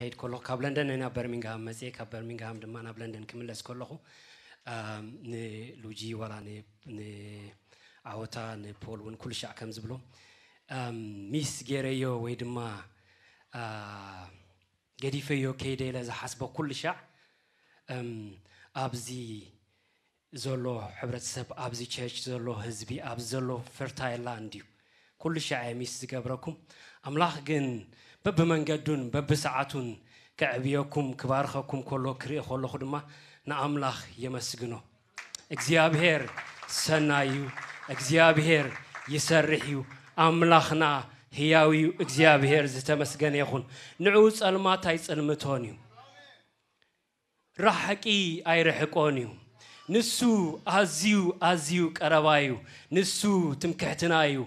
ከይድ ከለኹ ካብ ለንደን ናብ በርሚንግሃም መፅየ፣ ካብ በርሚንግሃም ድማ ናብ ለንደን ክምለስ ከለኹ፣ ኣም፣ ንሉጂ ዋላ ን-፣ ንዓወታ ንፖል እውን ኩሉ ሻዕ ከም ዝብሎ፣ ኣም፣ ሚስ ገይረዮ ወይ ድማ፣ ኣ፣ ገዲፈዮ ከይደ ኢለ ዝሓስቦ ኩሉ ሻዕ፣ ኣም፣ ኣብዚ ዘሎ ሕብረተሰብ፣ ኣብዚ ቸርች ዘሎ ህዝቢ፣ ኣብዚ ዘሎ ፈርታይል ላንድ እዩ ኩሉ ሻዕ ሚስ ዝገብረኩም። ኣምላኽ ግን በብመንገዱን በብሰዓቱን ከዕብየኩም ክባርኸኩም ከሎ ክርኢ ከለኹ ድማ ንኣምላኽ የመስግኖ። እግዚኣብሔር ሰናይ እዩ። እግዚኣብሔር ይሰርሕ እዩ። ኣምላኽና ህያው እዩ። እግዚኣብሔር ዝተመስገነ ይኹን። ንዕኡ ጸልማት ኣይጽልምቶን እዩ። ራሕቂ ኣይርሕቆን እዩ። ንሱ ኣዝዩ ኣዝዩ ቀረባ እዩ። ንሱ ትምክሕትና እዩ።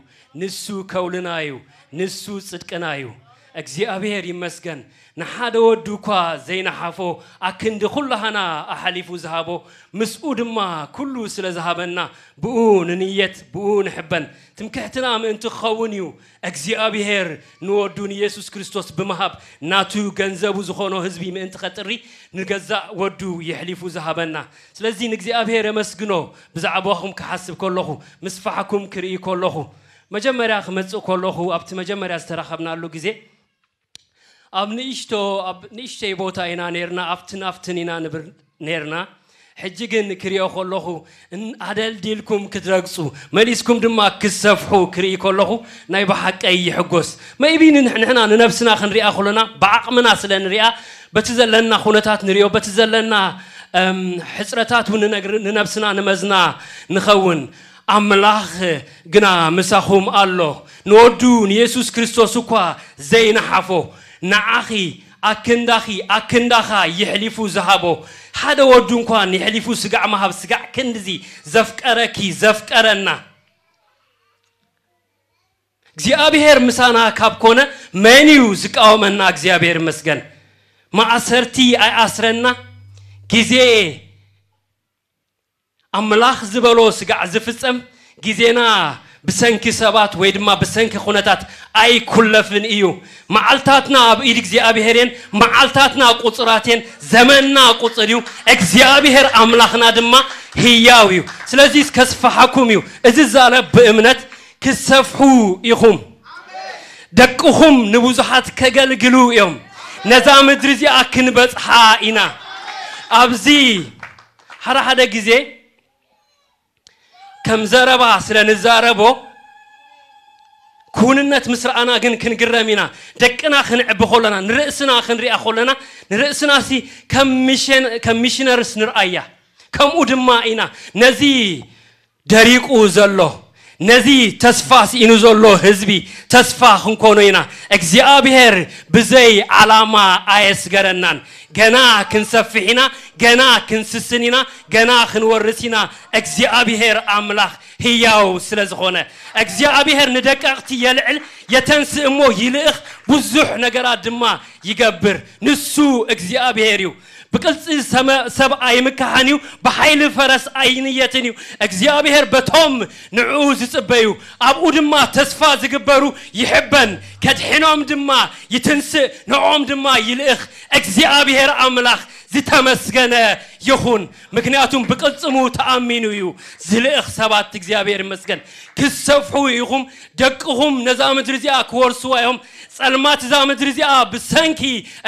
ንሱ ከውልና እዩ። ንሱ ጽድቅና እዩ። እግዚኣብሔር ይመስገን። ንሓደ ወዱ እኳ ዘይነሓፎ ኣክንዲ ኩላህና ኣሓሊፉ ዝሃቦ፣ ምስኡ ድማ ኩሉ ስለ ዝሃበና፣ ብኡ ንንየት፣ ብኡ ንሕበን። ትምክሕትና ምእንቲ ክኸውን እዩ እግዚኣብሔር ንወዱ ንየሱስ ክርስቶስ ብምሃብ፣ ናቱ ገንዘቡ ዝኾኖ ህዝቢ ምእንቲ ኸጥሪ፣ ንገዛእ ወዱ የሕሊፉ ዝሃበና። ስለዚ ንእግዚኣብሔር የመስግኖ። ብዛዕባኹም ክሓስብ ከለኹ፣ ምስፋሕኩም ክርኢ ከለኹ፣ መጀመርያ ክመጽእ ከለኹ፣ ኣብቲ መጀመርያ ዝተራኸብናሉ ግዜ፣ ኣብ ንእሽቶ፣ ኣብ ንእሽተይ ቦታ ኢና ኔርና፣ ኣብትን ኣብትን ኢና ንብር ኔርና። ሕጂ ግን ክሪኦ ከለኹ፣ እን-፣ ኣደልዲልኩም ክትረግጹ፣ መሊስኩም ድማ ክሰፍሑ ክርኢ ከለኹ፣ ናይ ብሓቀይ ይሕጎስ። መይቢ ንሕ-፣ ንሕና ንነብስና ክንሪኣ ከሎና፣ ብዓቕምና ስለ ንሪኣ፣ በቲ ዘለና ኩነታት ንሪኦ፣ በቲ ዘለና፣ እም፣ ሕጽረታት እውን ንነግር-፣ ንነብስና ንመዝና ንኸውን። ኣምላኽ ግና ምሳኹም ኣሎ። ንወዱ ንየሱስ ክርስቶስ እኳ ዘይነሓፎ፣ ንዓኺ ኣክንዳኺ ኣክንዳኻ የሕሊፉ ዝሃቦ፣ ሓደ ወዱ እንኳን የሕሊፉ ስጋዕ ምሃብ፣ ስጋዕ ክንድዚ ዘፍቀረኪ ዘፍቀረና። እግዚኣብሔር ምሳና ካብ ኮነ መን እዩ ዝቃወመና? እግዚኣብሔር ይመስገን። ማእሰርቲ ኣይኣስረና፣ ግዜ ኣምላኽ ዝበሎ ስጋዕ ዝፍጸም፣ ግዜና ብሰንኪ ሰባት ወይ ድማ ብሰንኪ ኩነታት ኣይኩለፍን እዩ። መዓልታትና ኣብ ኢድ እግዚኣብሔር እየን፣ መዓልታትና ቁጽራት እየን፣ ዘመንና ቁጽር እዩ። እግዚኣብሔር ኣምላኽና ድማ ህያው እዩ። ስለዚ ከስፍሓኩም እዩ። እዚ ዛረብ ብእምነት ክሰፍሑ ኢኹም። ደቅኹም ንብዙሓት ከገልግሉ እዮም። ነዛ ምድሪ እዚኣ ክንበጽሓ ኢና። ኣብዚ ሓደ ሓደ ግዜ ከም ዘረባ ስለ ንዛረቦ፣ ክውንነት ምስ ረኣና ግን ክንግረም ኢና። ደቅና ክንዕቢ ከለና፣ ንርእስና ክንሪኣ ከለና፣ ንርእስናሲ ከም ሚሽን-፣ ከም ሚሽነርስ ንርኣያ። ከምኡ ድማ ኢና ነዚ ደሪቁ ዘሎ፣ ነዚ ተስፋ ስኢኑ ዘሎ ህዝቢ ተስፋ ክንኮኖ ኢና። እግዚኣብሔር ብዘይ ዓላማ ኣየስገረናን። ገና ክንሰፍሕ ኢና፣ ገና ክንስስን ኢና፣ ገና ክንወርስ ኢና። እግዚኣብሔር ኣምላኽ ህያው ስለ ዝኾነ፣ እግዚኣብሔር ንደቀቕቲ የልዕል፣ የተንስእ እሞ ይልእኽ፣ ብዙሕ ነገራት ድማ ይገብር። ንሱ እግዚኣብሔር እዩ። ብቅልጺ ሰመ-፣ ሰብ ኣይምክሓን እዩ፣ ብሓይሊ ፈረስ ኣይንየትን እዩ። እግዚኣብሔር በቶም ንዕኡ ዝጽበዩ፣ ኣብኡ ድማ ተስፋ ዝግበሩ ይሕበን፣ ከድሕኖም ድማ ይትንስእ፣ ንዕኦም ድማ ይልእኽ። እግዚኣብሔር ኣምላኽ ዝተመስገነ ይኹን፣ ምክንያቱም ብቅልጽሙ ተኣሚኑ እዩ ዝልእኽ ሰባት። እግዚኣብሔር ይመስገን። ክሰፍሑ ኢኹም፣ ደቅኹም ነዛ ምድሪ እዚኣ ክወርስዋ እዮም። ጸልማት እዛ ምድሪ እዚኣ ብሰንኪ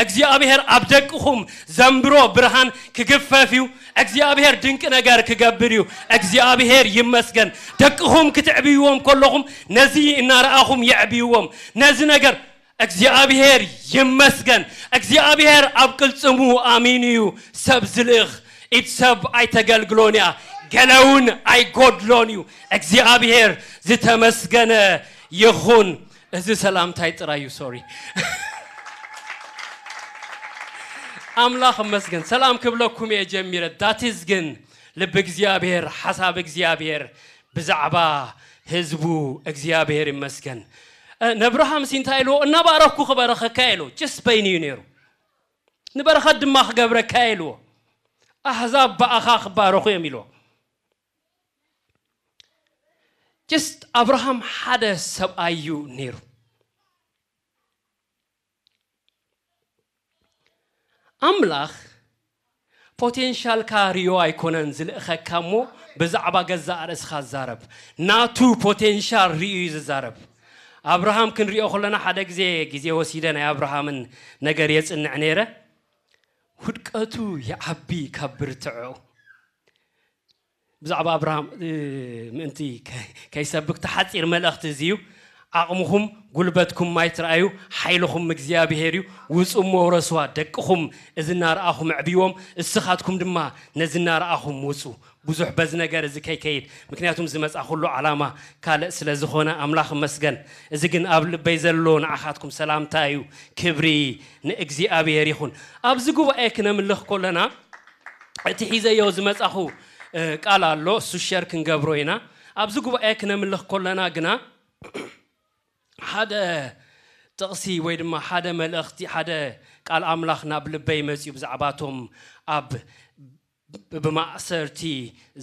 እግዚኣብሔር ኣብ ደቅኹም ዘንብሮ ብርሃን ክግፈፍ እዩ። እግዚኣብሔር ድንቂ ነገር ክገብር እዩ። እግዚኣብሔር ይመስገን። ደቅኹም ክትዕብይዎም ከለኹም ነዚ እናረኣኹም የዕብይዎም። ነዚ ነገር እግዚኣብሔር ይመስገን። እግዚኣብሔር ኣብ ቅልጽሙ ኣሚኑ እዩ ሰብ ዝልእኽ። ኢድ ሰብ ኣይተገልግሎን እያ፣ ገለ እውን ኣይጎድሎን እዩ። እግዚኣብሔር ዝተመስገነ ይኹን። እዚ ሰላምታይ ጥራይ እዩ፣ ሶሪ። ኣምላኽ እመስገን። ሰላም ክብለኩም እየ ጀሚረ። ዳቲዝ ግን ልቢ እግዚኣብሔር፣ ሓሳብ እግዚኣብሔር ብዛዕባ ህዝቡ እግዚኣብሔር ይመስገን። እ፣ ነብርሃምሲ እንታይ ኢልዎ? እናባረኽኩ ክባረኸካ ኢልዎ። ጭስ በይኑ እዩ ነይሩ። ንበረኸት ድማ ክገብረካ ኢልዎ። ኣህዛብ ብኣኻ ክባረኹ እዮም ኢልዎ። ጭስ ኣብርሃም ሓደ ሰብኣይ እዩ ነይሩ። ኣምላኽ ፖቴንሻልካ ሪዮ ኣይኮነን ዝልእኸካ እሞ ብዛዕባ ገዛእ ርእስኻ ዛረብ። ናቱ ፖቴንሻል ሪዩ እዩ ዝዛረብ። ኣብርሃም ክንሪኦ ከለና ሓደ ግዜ ግዜ ወሲደ ናይ ኣብርሃምን ነገር የጽንዕ ነይረ። ውድቀቱ ይዓቢ ካብ ብርትዕኡ። ብዛዕባ ኣብርሃም ምእንቲ ከይሰብክ ተሓፂር መልእኽቲ እዚ እዩ። ዓቕምኹም ጉልበትኩም ማይ ትረኣዩ፣ ሓይልኹም እግዚኣብሄር እዩ። ውፁ እሞ ውረስዋ፣ ደቅኹም እዚ እናረኣኹም ኣዕብይዎም፣ እስኻትኩም ድማ ነዚ እናረኣኹም ውፁ። ብዙሕ በዚ ነገር እዚ ከይከይድ፣ ምክንያቱም ዝመፃ ኩሉ ዓላማ ካልእ ስለ ዝኾነ ኣምላኽ እመስገን። እዚ ግን ኣብ ልበይ ዘሎ ንዓኻትኩም ሰላምታ እዩ። ክብሪ ንእግዚኣብሔር ይኹን። ኣብዚ ጉባኤ ክነምልኽ ከለና እቲ ሒዘዮ ዝመጻኹ ቃል ኣሎ፣ እሱ ሸር ክንገብሮ ኢና። ኣብዚ ጉባኤ ክነምልኽ ከለና ግና ሓደ ጥቕሲ ወይ ድማ ሓደ መልእኽቲ፣ ሓደ ቃል ኣምላኽ ናብ ልበይ መጺኡ ብዛዕባቶም ኣብ ብማእሰርቲ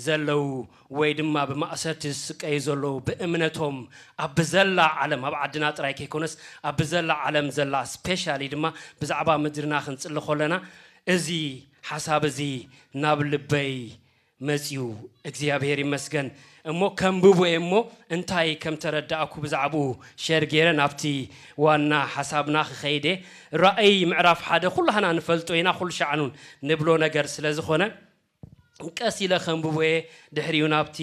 ዘለዉ ወይ ድማ ብማእሰርቲ ዝስቀዩ ዘለዉ ብእምነቶም ኣብ ብዘላ ዓለም፣ ኣብ ዓድና ጥራይ ከይኮነስ ኣብ ብዘላ ዓለም ዘላ፣ ስፔሻሊ ድማ ብዛዕባ ምድርና ክንጽሊ ከለና እዚ ሓሳብ እዚ ናብ ልበይ መጺኡ። እግዚኣብሔር ይመስገን። እሞ ከንብቦ እየ እሞ እንታይ ከም ተረዳእኩ ብዛዕባኡ ሸር ገይረ ናብቲ ዋና ሓሳብና ክኸይደ። ራእይ ምዕራፍ ሓደ ኩላህና ንፈልጦ ኢና፣ ኩሉ ሻዕኑን ንብሎ ነገር ስለ ዝኾነ ቀስ ኢለ ከንብቦ እየ። ድሕሪኡ ናብቲ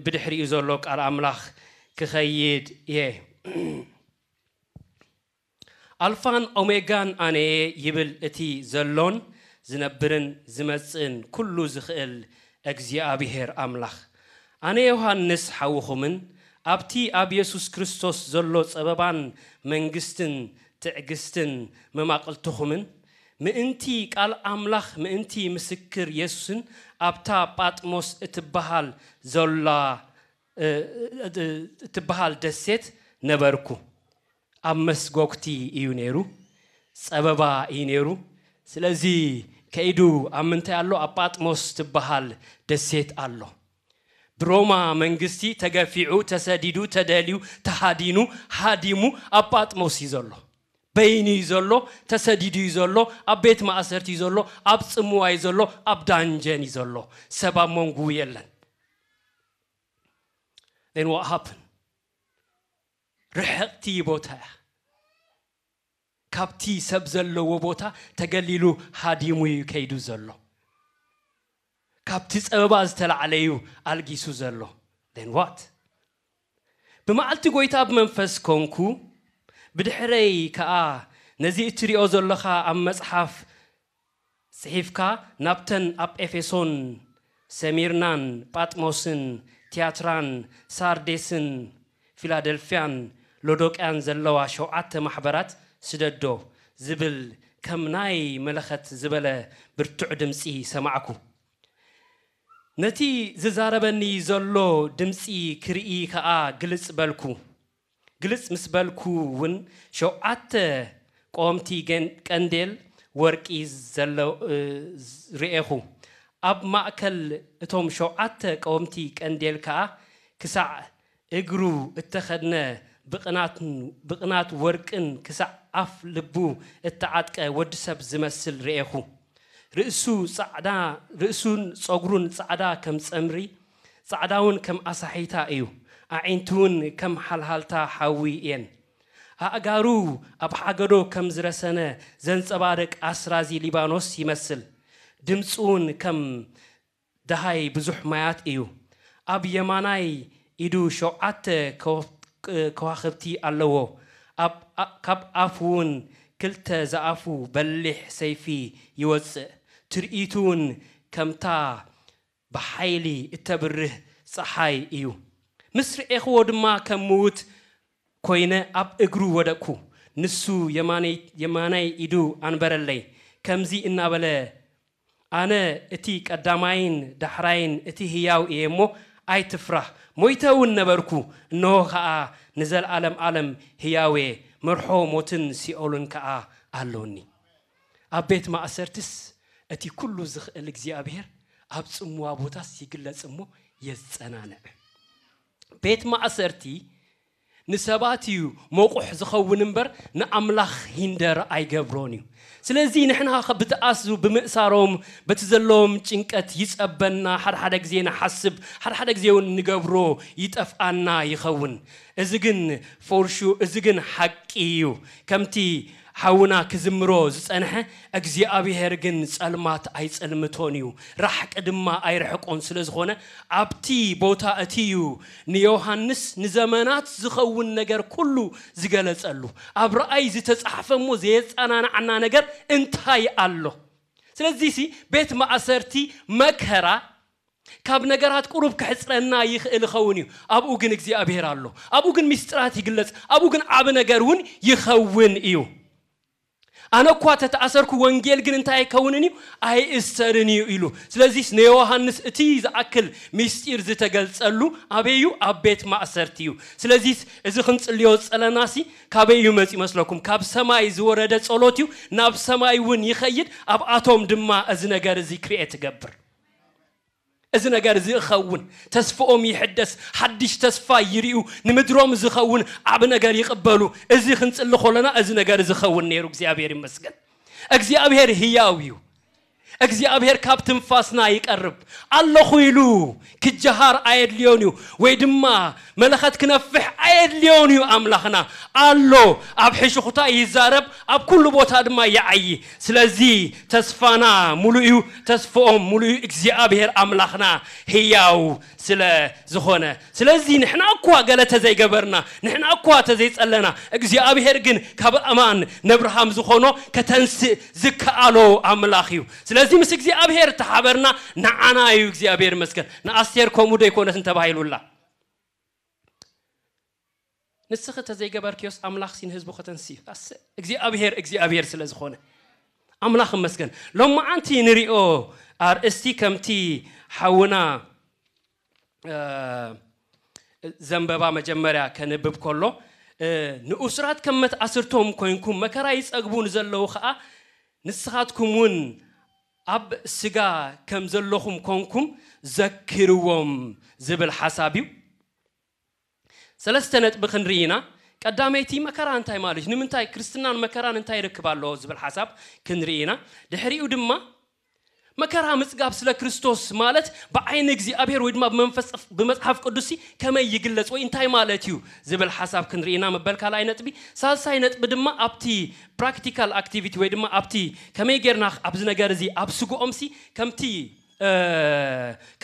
ብድሕሪኡ ዘሎ ቃል ኣምላኽ ክኸይድ እየ። ኣልፋን ኦሜጋን ኣነ እየ ይብል እቲ ዘሎን ዝነብርን ዝመጽእን ኩሉ ዝኽእል እግዚኣብሔር ኣምላኽ። ኣነ ዮሃንስ ሓውኹምን ኣብቲ ኣብ የሱስ ክርስቶስ ዘሎ ጸበባን መንግስትን ትዕግስትን መማቕልትኹምን ምእንቲ ቃል ኣምላኽ ምእንቲ ምስክር የሱስን ኣብታ ጳጥሞስ እትበሃል ዘላ እትበሃል ደሴት ነበርኩ። ኣብ መስጎግቲ እዩ ነይሩ፣ ጸበባ እዩ ነይሩ። ስለዚ ከይዱ ኣብ ምንታይ ኣሎ? ኣብ ጳጥሞስ ትበሃል ደሴት ኣሎ። ብሮማ መንግስቲ ተገፊዑ፣ ተሰዲዱ፣ ተደልዩ፣ ተሃዲኑ፣ ሃዲሙ ኣብ ጳጥሞስ እዩ ዘሎ። በይኑ እዩ ዘሎ፣ ተሰዲዱ እዩ ዘሎ፣ ኣብ ቤት ማእሰርቲ እዩ ዘሎ፣ ኣብ ጽምዋ እዩ ዘሎ፣ ኣብ ዳንጀን እዩ ዘሎ። ሰብ ኣብ መንጉ የለን። Then what happened? ርሕቕቲ ቦታ እያ። ካብቲ ሰብ ዘለዎ ቦታ ተገሊሉ ሃዲሙ እዩ ከይዱ ዘሎ። ካብቲ ጸበባ ዝተላዕለ እዩ ኣልጊሱ ዘሎ። Then what? ብመዓልቲ ጎይታ ብመንፈስ ኮንኩ፣ ብድሕረይ ከኣ ነዚ እትሪኦ ዘለኻ ኣብ መጽሓፍ ጽሒፍካ ናብተን ኣብ ኤፌሶን፣ ሰሚርናን፣ ጳጥሞስን፣ ትያትራን፣ ሳርዴስን፣ ፊላደልፍያን፣ ሎዶቅያን ዘለዋ ሸውዓተ ማሕበራት ስደዶ ዝብል ከም ናይ መለኸት ዝበለ ብርቱዕ ድምጺ ሰማዕኩ። ነቲ ዝዛረበኒ ዘሎ ድምጺ ክርኢ ከኣ ግልጽ በልኩ። ግልጽ ምስ በልኩ እውን ሸውዓተ ቀወምቲ ገን-፣ ቀንዴል ወርቂ ዘለ-፣ እ፣ ርኤኹ። ኣብ ማእከል እቶም ሸውዓተ ቀወምቲ ቀንዴል ከኣ ክሳዕ እግሩ እተኸድነ ብቕናት፣ ብቕናት ወርቅን ክሳዕ ኣፍ ልቡ እተዓጥቀ ወዲ ሰብ ዝመስል ርኤኹ። ርእሱ ጻዕዳ፣ ርእሱን ጸጉሩን ጻዕዳ ከም ጸምሪ፣ ጻዕዳውን ከም ኣሳሒታ እዩ። ኣዒንቱ እውን ከም ሓልሃልታ ሓዊ እየን። ኣእጋሩ ኣብ ሓገዶ ከም ዝረሰነ ዘንጸባርቕ ኣስራዚ ሊባኖስ ይመስል። ድምጹ እውን ከም ደሃይ ብዙሕ ማያት እዩ። ኣብ የማናይ ኢዱ ሸውዓተ ከዋ-፣ ከዋኽብቲ ኣለዎ። ኣብ፣ ኣ-፣ ካብ ኣፉ እውን ክልተ ዝኣፉ በሊሕ ሰይፊ ይወጽእ። ትርኢቱ እውን ከምታ ብሓይሊ እተብርህ ጸሓይ እዩ። ምስ ርኤኽዎ ድማ ከም ምዉት ኮይነ ኣብ እግሩ ወደቅኩ። ንሱ የማነይ-፣ የማናይ ኢዱ ኣንበረለይ። ከምዚ እናበለ፣ ኣነ እቲ ቀዳማይን ዳሕራይን እቲ ህያው እየ እሞ ኣይትፍራህ። ሞይተ እውን ነበርኩ፣ እንሆ ኸኣ ንዘለኣለም ዓለም ህያው እየ። መርሖ ሞትን ሲኦልን ከኣ ኣሎኒ። ኣብ ቤት ማእሰርትስ እቲ ኩሉ ዝኽእል እግዚኣብሔር ኣብ ጽምዋ ቦታስ ይግለጽ እሞ የጸናንዕ። ቤት ማእሰርቲ ንሰባት እዩ መቑሕ ዝኸውን እምበር ንኣምላኽ ሂንደር ኣይገብሮን እዩ። ስለዚ ንሕና ኸ ብትኣሱ ብምእሳሮም በቲ ዘለዎም ጭንቀት ይጸበና፣ ሓድሓደ ግዜ ንሓስብ፣ ሓድሓደ ግዜ እውን ንገብሮ ይጠፍኣና ይኸውን። እዚ ግን ፎርሹ፣ እዚ ግን ሓቂ እዩ። ከምቲ ሓውና ክዝምሮ ዝጸንሐ እግዚኣብሔር ግን ጸልማት ኣይጸልምቶን እዩ፣ ራሕቂ ድማ ኣይርሕቆን ስለ ዝኾነ ኣብቲ ቦታ እቲ እዩ ንዮሃንስ ንዘመናት ዝኸውን ነገር ኩሉ ዝገለጸሉ። ኣብ ራእይ ዝተጻሕፈ እሞ ዘየጸናንዓና ነገር እንታይ ኣሎ? ስለዚሲ ቤት ማእሰርቲ መከራ ካብ ነገራት ቁሩብ ክሕጽረና ይኽእል ይኸውን እዩ። ኣብኡ ግን እግዚኣብሔር ኣሎ። ኣብኡ ግን ምስጢራት ይግለጽ። ኣብኡ ግን ዓቢ ነገር እውን ይኸውን እዩ። ኣነ እኳ ተተኣሰርኩ ወንጌል ግን እንታይ ኣይከውንን እዩ ኣይእሰርን እዩ ኢሉ። ስለዚስ ንዮሃንስ እቲ ዝኣክል ምስጢር ዝተገልጸሉ ኣበይ እዩ? ኣብ ቤት ማእሰርቲ እዩ። ስለዚስ እዚ ክንጽልዮ ጸለናሲ ካበይ እዩ መጺኡ መስለኩም? ካብ ሰማይ ዝወረደ ጸሎት እዩ። ናብ ሰማይ እውን ይኸይድ። ኣብኣቶም ድማ እዚ ነገር እዚ ክሪኤ ትገብር። እዚ ነገር እዚ ይኸውን። ተስፋኦም ይሕደስ። ሓድሽ ተስፋ ይርእዩ። ንምድሮም ዝኸውን ዓቢ ነገር ይቕበሉ። እዚ ክንጽሊ ከለና እዚ ነገር እዚ ኸውን ነይሩ። እግዚኣብሔር ይመስገን። እግዚኣብሔር ህያው እዩ። እግዚኣብሔር ካብ ትንፋስና ይቀርብ። ኣለኹ ኢሉ ክጀሃር ኣየድልዮን እዩ፣ ወይ ድማ መለኸት ክነፍሕ ኣየድልዮን እዩ። ኣምላኽና ኣሎ። ኣብ ሕሹኽታ ይዛረብ፣ ኣብ ኩሉ ቦታ ድማ ይዓዪ። ስለዚ ተስፋና ሙሉእ እዩ፣ ተስፋኦም ሙሉእ እዩ። እግዚኣብሔር ኣምላኽና ህያው ስለ ዝኾነ፣ ስለዚ ንሕና እኳ ገለ ተዘይገበርና፣ ንሕና እኳ ተዘይጸለና፣ እግዚኣብሔር ግን ካብ ኣማን ነብርሃም ዝኾኖ ከተንስእ ዝከኣሎ ኣምላኽ እዩ። ስለዚ ምስ እግዚኣብሔር ተሓበርና፣ ንዓና እዩ። እግዚኣብሔር ይመስገን። ንኣስቴር ከምኡ ዶ ኣይኮነትን ተባሂሉላ? ንስኺ ተዘይገበርክዮስ ኣምላኽሲ ንህዝቡ ከተንስእ እዩ። ኣሰ-፣ እግዚኣብሔር እግዚኣብሔር ስለ ዝኾነ ኣምላኽ ይመስገን። ሎማዓንቲ ንሪኦ ኣርእስቲ ከምቲ ሓውና እ፣ ዘንበባ መጀመርያ ከንብብ ከሎ፣ እ፣ ንእሱራት ከም መትኣስርቶም ኮይንኩም መከራ ይጸግቡ ንዘለዉ ኸኣ ንስኻትኩም እውን ኣብ ስጋ ከም ዘለኹም ኮንኩም ዘክርዎም ዝብል ሓሳብ እዩ። ሰለስተ ነጥቢ ክንርኢ ኢና። ቀዳመይቲ መከራ እንታይ ማለት እዩ? ንምንታይ ክርስትናን መከራን እንታይ ይርክብ ኣለዎ ዝብል ሓሳብ ክንርኢ ኢና። ድሕሪኡ ድማ መከራ ምጽጋብ ስለ ክርስቶስ ማለት ብዓይኒ እግዚኣብሔር ወይ ድማ ብመንፈስ፣ ብመጽሓፍ ቅዱስ ከመይ ይግለጽ ወይ እንታይ ማለት እዩ ዝብል ሓሳብ ክንርኢ ኢና መበል ካልኣይ ነጥቢ። ሳልሳይ ነጥቢ ድማ ኣብቲ ፕራክቲካል ኣክቲቪቲ ወይ ድማ ኣብቲ ከመይ ጌርና ኣብዚ ነገር እዚ ኣብ ስግኦም ሲ ከምቲ እ፣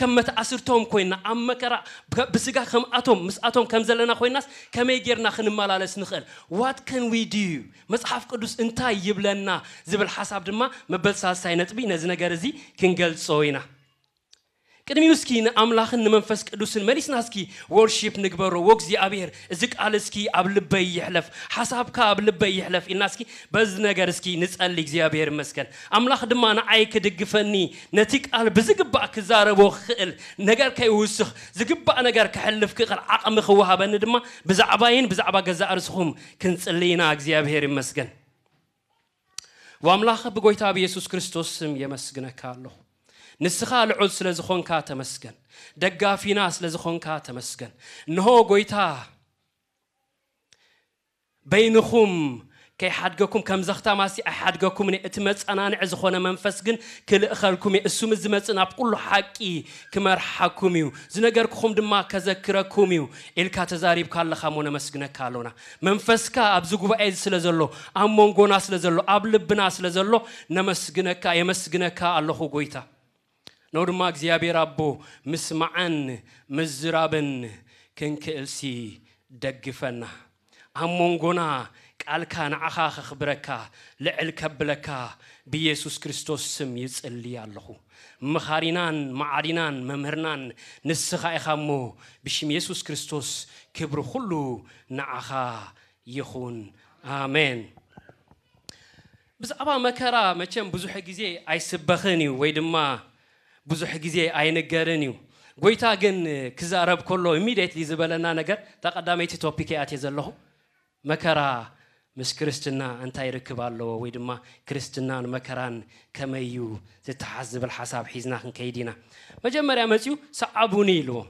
ከም መተኣስርቶም ኮይና ኣብ መከራ ብከ-፣ ብስጋ ከምኣቶም ምስኣቶም ከም ዘለና ኮይናስ ከመይ ጌርና ክንመላለስ ንኽእል? What can we do? መጽሓፍ ቅዱስ እንታይ ይብለና ዝብል ሓሳብ ድማ መበል ሳልሳይ ነጥቢ ነዚ ነገር እዚ ክንገልጾ ኢና። ቅድሚኡ እስኪ ንኣምላኽን ንመንፈስ ቅዱስን መሊስና እስኪ ወርሺፕ ንግበሮ። ወእግዚኣብሔር እዚ ቃል እስኪ ኣብ ልበይ ይሕለፍ፣ ሓሳብካ ኣብ ልበይ ይሕለፍ ኢልና እስኪ በዚ ነገር እስኪ ንጸሊ። እግዚኣብሔር ይመስገን። ኣምላኽ ድማ ንዓይ ክድግፈኒ፣ ነቲ ቃል ብዝግባእ ክዛረቦ ክኽእል፣ ነገር ከይውስኽ፣ ዝግባእ ነገር ክሕልፍ ክኽእል ዓቕሚ ክወሃበኒ ድማ ብዛዕባይን ብዛዕባ ገዛእ ርእስኹም ክንጽሊ ኢና። እግዚኣብሔር ይመስገን። ወኣምላኽ ብጎይታ ብየሱስ ክርስቶስ ስም የመስግነካ ኣለኹ። ንስኻ ልዑል ስለ ዝኾንካ ተመስገን። ደጋፊና ስለ ዝኾንካ ተመስገን። እንሆ ጎይታ በይንኹም ከይሓድገኩም፣ ከም ዘኽታማሲ ኣይሓድገኩምን እየ። እቲ መጸናንዒ ዝኾነ መንፈስ ግን ክልእኸልኩም እየ። እሱ ምስ ዝመጽእ ናብ ኩሉ ሓቂ ክመርሓኩም እዩ። ዝነገርኩኹም ድማ ከዘክረኩም እዩ ኢልካ ተዛሪብካ ኣለኻ እሞ ነመስግነካ ኣሎና። መንፈስካ ኣብዚ ጉባኤ እዚ ስለ ዘሎ፣ ኣብ መንጎና ስለ ዘሎ፣ ኣብ ልብና ስለ ዘሎ ነመስግነካ፣ የመስግነካ ኣለኹ ጎይታ። ነው ድማ እግዚኣብሔር ኣቦ ምስማዕን ምዝራብን ክንክእልሲ ደግፈና። ኣብ መንጎና ቃልካ ንዓኻ ከኽብረካ ልዕል ከብለካ ብየሱስ ክርስቶስ ስም ይጽሊ ኣለኹ። መኻሪናን መዓዲናን መምህርናን ንስኻ ኢኻ እሞ ብሽም የሱስ ክርስቶስ ክብሪ ኩሉ ንዓኻ ይኹን። ኣሜን። ብዛዕባ መከራ መቸም ብዙሕ ግዜ ኣይስበኽን እዩ ወይ ድማ ብዙሕ ግዜ ኣይንገርን እዩ። ጎይታ ግን ክዛረብ ከሎ ኢሚድየትሊ ዝበለና ነገር፣ እታ ቀዳመይቲ ቶፒክ እየ ኣትየ ዘለኹ። መከራ ምስ ክርስትና እንታይ ርክብ ኣለዎ ወይ ድማ ክርስትናን መከራን ከመይ እዩ ዝተሓዝ ዝብል ሓሳብ ሒዝና ክንከይድ ኢና። መጀመርያ መጺኡ ሰዓቡኒ ኢልዎም።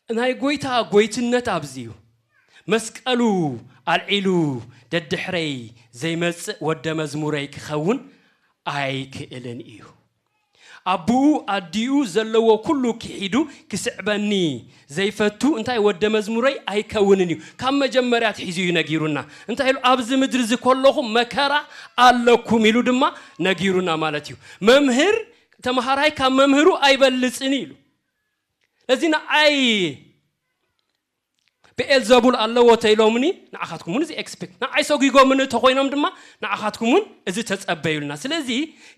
ናይ ጎይታ ጎይትነት ኣብዚ እዩ። መስቀሉ ኣልዒሉ ደድሕረይ ዘይመጽእ ወደ መዝሙረይ ክኸውን ኣይክእልን እዩ። ኣቡኡ ኣዲኡ ዘለዎ ኩሉ ክሒዱ ክስዕበኒ ዘይፈቱ እንታይ ወደ መዝሙረይ ኣይከውንን እዩ። ካብ መጀመርያ ትሒዙ እዩ ነጊሩና። እንታይ ኢሉ? ኣብዚ ምድሪ እዚ ከለኹም መከራ ኣለኩም ኢሉ ድማ ነጊሩና ማለት እዩ። መምህር ተምሃራይ ካብ መምህሩ ኣይበልጽን ኢሉ። ለዚ ንዓይ ብኤልዘቡል ኣለዎ ተኢሎምኒ ንዓኻትኩም እውን እዚ ኤክስፔክት ንዓይ ሰጒጎምኒ እንተኮይኖም ድማ ንዓኻትኩም እውን እዚ ተጸበዩልና። ስለዚ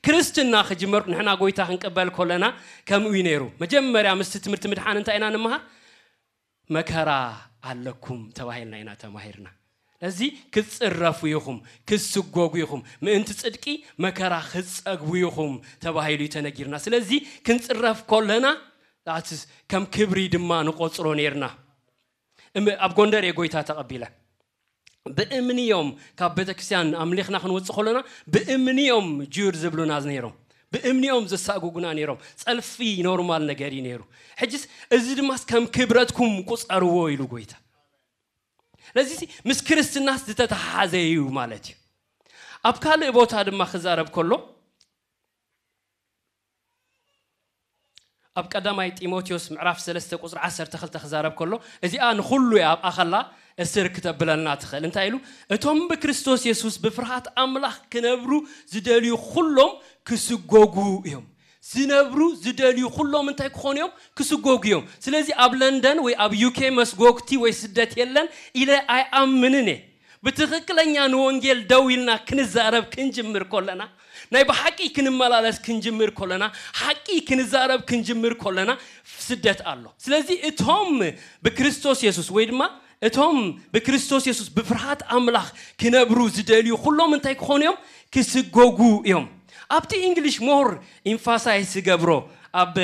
ክርስትና ክጅመር ንሕና ጎይታ ክንቅበል ከለና ከምኡ እዩ ነይሩ። መጀመርያ ምስቲ ትምህርቲ ምድሓን እንታይ ኢና ንምሃር? መከራ ኣለኩም ተባሂልና ኢና ተማሂርና። ለዚ ክትጽረፉ ኢኹም፣ ክትስጎጉ ኢኹም፣ ምእንቲ ጽድቂ መከራ ክትጸግቡ ኢኹም ተባሂሉ እዩ ተነጊርና። ስለዚ ክንጽረፍ ከለና ኣትስ ከም ክብሪ ድማ ንቆጽሮ ነይርና። እም- ኣብ ጎንደር እየ ጎይታ ተቐቢለ። ብእምኒ እዮም ካብ ቤተክርስትያን ኣምሊኽና ክንወጽእ ከለና ብእምኒ እዮም ጁር ዝብሉና ነይሮም። ብእምኒ እዮም ዘሳጉጉና ነይሮም። ጸልፊ ኖርማል ነገር እዩ ነይሩ። ሕጅስ እዚ ድማ ከም ክብረትኩም ቁጸርዎ ኢሉ ጎይታ። ስለዚ ምስ ክርስትናስ ዝተተሓሓዘ እዩ ማለት እዩ። ኣብ ካልእ ቦታ ድማ ክዛረብ ከሎ ኣብ ቀዳማይ ጢሞቴዎስ ምዕራፍ ሰለስተ ቁጽሪ ዓሰርተ ክልተ ክዛረብ ከሎ እዚኣ ንኹሉ እያ ኣብኣ ከላ እስር ክተብለልና ትኽእል። እንታይ ኢሉ? እቶም ብክርስቶስ የሱስ ብፍርሃት ኣምላኽ ክነብሩ ዝደልዩ ኩሎም ክስጎጉ እዮም። ዝነብሩ ዝደልዩ ኩሎም እንታይ ክኾኑ እዮም? ክስጎጉ እዮም። ስለዚ ኣብ ለንደን ወይ ኣብ ዩኬ መስጎግቲ ወይ ስደት የለን ኢለ ኣይኣምንን እየ። ብትኽክለኛ ንወንጌል ደው ኢልና ክንዛረብ ክንጅምር ከለና ናይ ብሓቂ ክንመላለስ ክንጅምር ከለና ሓቂ ክንዛረብ ክንጅምር ከለና ስደት ኣሎ። ስለዚ እቶም ብክርስቶስ የሱስ ወይ ድማ እቶም ብክርስቶስ የሱስ ብፍርሃት ኣምላኽ ክነብሩ ዝደልዩ ኩሎም እንታይ ክኾኑ እዮም? ክስጎጉ እዮም። ኣብቲ እንግሊሽ ሞር ኢንፋሳይስ ዝገብሮ ኣብ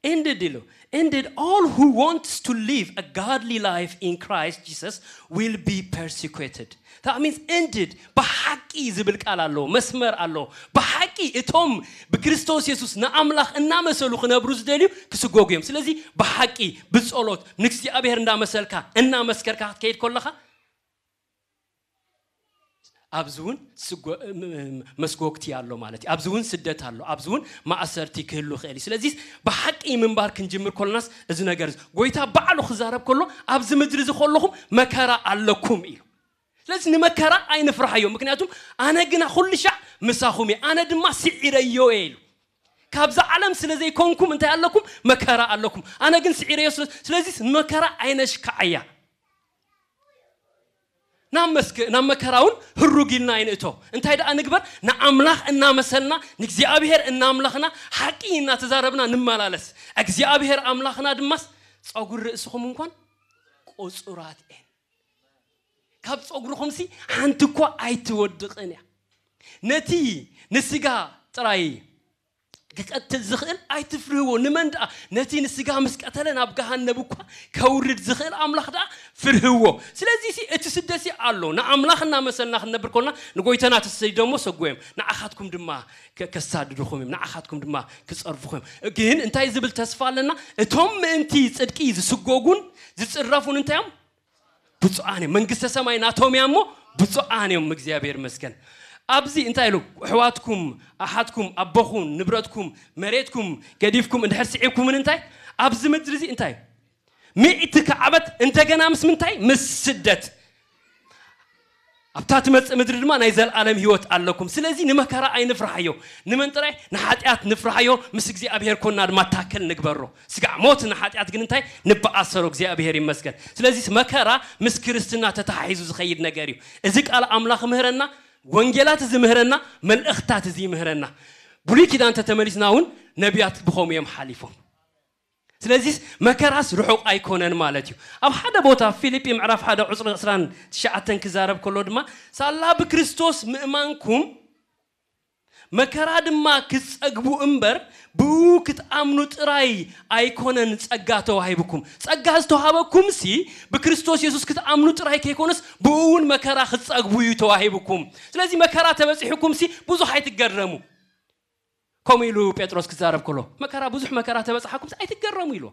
ended ኢሉ ended all who wants to live a godly life in Christ Jesus will be persecuted. That means ended ብሓቂ ዝብል ቃል ኣለዎ፣ መስመር ኣለዎ። ብሓቂ እቶም ብክርስቶስ የሱስ ንኣምላኽ እናመሰሉ ክነብሩ ዝደልዩ ክስጎጉ እዮም። ስለዚ ብሓቂ ብጸሎት ንእግዚኣብሔር እንዳመሰልካ እናመስከርካ ክትከይድ ከለኻ ኣብዚ እውን መስጎግቲ ኣሎ ማለት እዩ። ኣብዚ እውን ስደት ኣሎ፣ ኣብዚ እውን ማእሰርቲ ክህሉ ይኽእል እዩ። ስለዚ ብሓቂ ምንባር ክንጅምር ከሎናስ እዚ ነገር እዚ ጎይታ ባዕሉ ክዛረብ ከሎ ኣብዚ ምድሪ እዚ ከለኹም መከራ ኣለኩም እዩ። ስለዚ ንመከራ ኣይንፍርሓዮ፣ ምክንያቱም ኣነ ግና ኩሉ ሻዕ ምሳኹም እየ፣ ኣነ ድማ ስዒረዮ እየ ኢሉ። ካብዛ ዓለም ስለ ዘይኮንኩም እንታይ ኣለኩም? መከራ ኣለኩም። ኣነ ግን ስዒረዮ። ስለዚ ንመከራ ኣይነሽካዓያ። ናብ መስክ ናብ መከራ እውን ህሩግ ኢልና ኣይንእቶ። እንታይ ደኣ ንግበር? ንኣምላኽ እናመሰልና ንእግዚኣብሔር እናኣምላኽና ሓቂ እናተዛረብና ንመላለስ። እግዚኣብሔር ኣምላኽና ድማስ ጸጉሪ ርእስኹም እንኳን ቁጹራት እየን። ካብ ጸጉርኹምሲ ሓንቲ እኳ ኣይትወድቕን እያ። ነቲ ንስጋ ጥራይ ክቀትል ዝኽእል ኣይትፍርህዎ። ንመን ደኣ? ነቲ ንስጋ ምስ ቀተለ ናብ ገሃነብ እኳ ከውርድ ዝኽእል ኣምላኽ ደኣ ፍርህዎ። ስለዚ ሲ እቲ ስደሲ ኣሎ። ንኣምላኽ እናመሰልና ክንነብር ኮልና ንጎይተና ተሰይዶሞ ሰጎዮም። ንዓኻትኩም ድማ ከ- ከሳድድኹም እዮም። ንዓኻትኩም ድማ ክጸርፉኹም እዮም። ግን እንታይ ዝብል ተስፋ ኣለና? እቶም ምእንቲ ጽድቂ ዝስጎጉን ዝጽረፉን እንታይ እዮም? ብፁዓን እዮም። መንግስተ ሰማይ ናቶም እያ እሞ ብፁዓን እዮም። እግዚኣብሔር ይመስገን። ኣብዚ እንታይ ኢሉ? ኣሕዋትኩም፣ ኣሓትኩም፣ ኣቦኹም፣ ንብረትኩም፣ መሬትኩም ገዲፍኩም እንድሕር ስዒብኩምን እንታይ ኣብዚ ምድሪ እዚ እንታይ ሚእቲ ከዓበት እንደገና ምስ ምንታይ ምስ ስደት ኣብታ ትመጽእ ምድሪ ድማ ናይ ዘልኣለም ህይወት ኣለኩም። ስለዚ ንመከራ ኣይንፍርሓዮ። ንመን ጥራይ ንሓጢኣት ንፍርሓዮ፣ ምስ እግዚኣብሔር ኮና ድማ ታክል ንግበሮ። ስጋዕ ሞት ንሓጢኣት ግን እንታይ ንበኣሰሮ። እግዚኣብሔር ይመስገን። ስለዚ መከራ ምስ ክርስትና ተተሓሒዙ ዝኸይድ ነገር እዩ። እዚ ቃል ኣምላኽ ምህረና፣ ወንጌላት እዚ ምህረና፣ መልእኽታት እዚ ይምህረና። ብሉይ ኪዳን ተተመሊስና እውን ነቢያት ብኸምኡ እዮም ሓሊፎም። ስለዚስ መከራስ ርሑቕ ኣይኮነን ማለት እዩ። ኣብ ሓደ ቦታ ፊልጲ ምዕራፍ ሓደ ቁፅሪ ዕስራን ትሽዓተን ክዛረብ ከሎ ድማ ሳላ ብክርስቶስ ምእማንኩም መከራ ድማ ክትጸግቡ እምበር ብኡ ክትኣምኑ ጥራይ ኣይኮነን ጸጋ ተዋሂብኩም። ጸጋ ዝተዋሃበኩምሲ ብክርስቶስ የሱስ ክትኣምኑ ጥራይ ከይኮነስ ብኡ እውን መከራ ክትጸግቡ እዩ ተዋሂብኩም። ስለዚ መከራ ተበጺሑኩምሲ ብዙሕ ኣይትገረሙ። ከምኡ ኢሉ ጴጥሮስ ክዛረብ ከሎ፣ መከራ፣ ብዙሕ መከራ ተበጻሓኩም ኣይትገረሙ ኢሉ።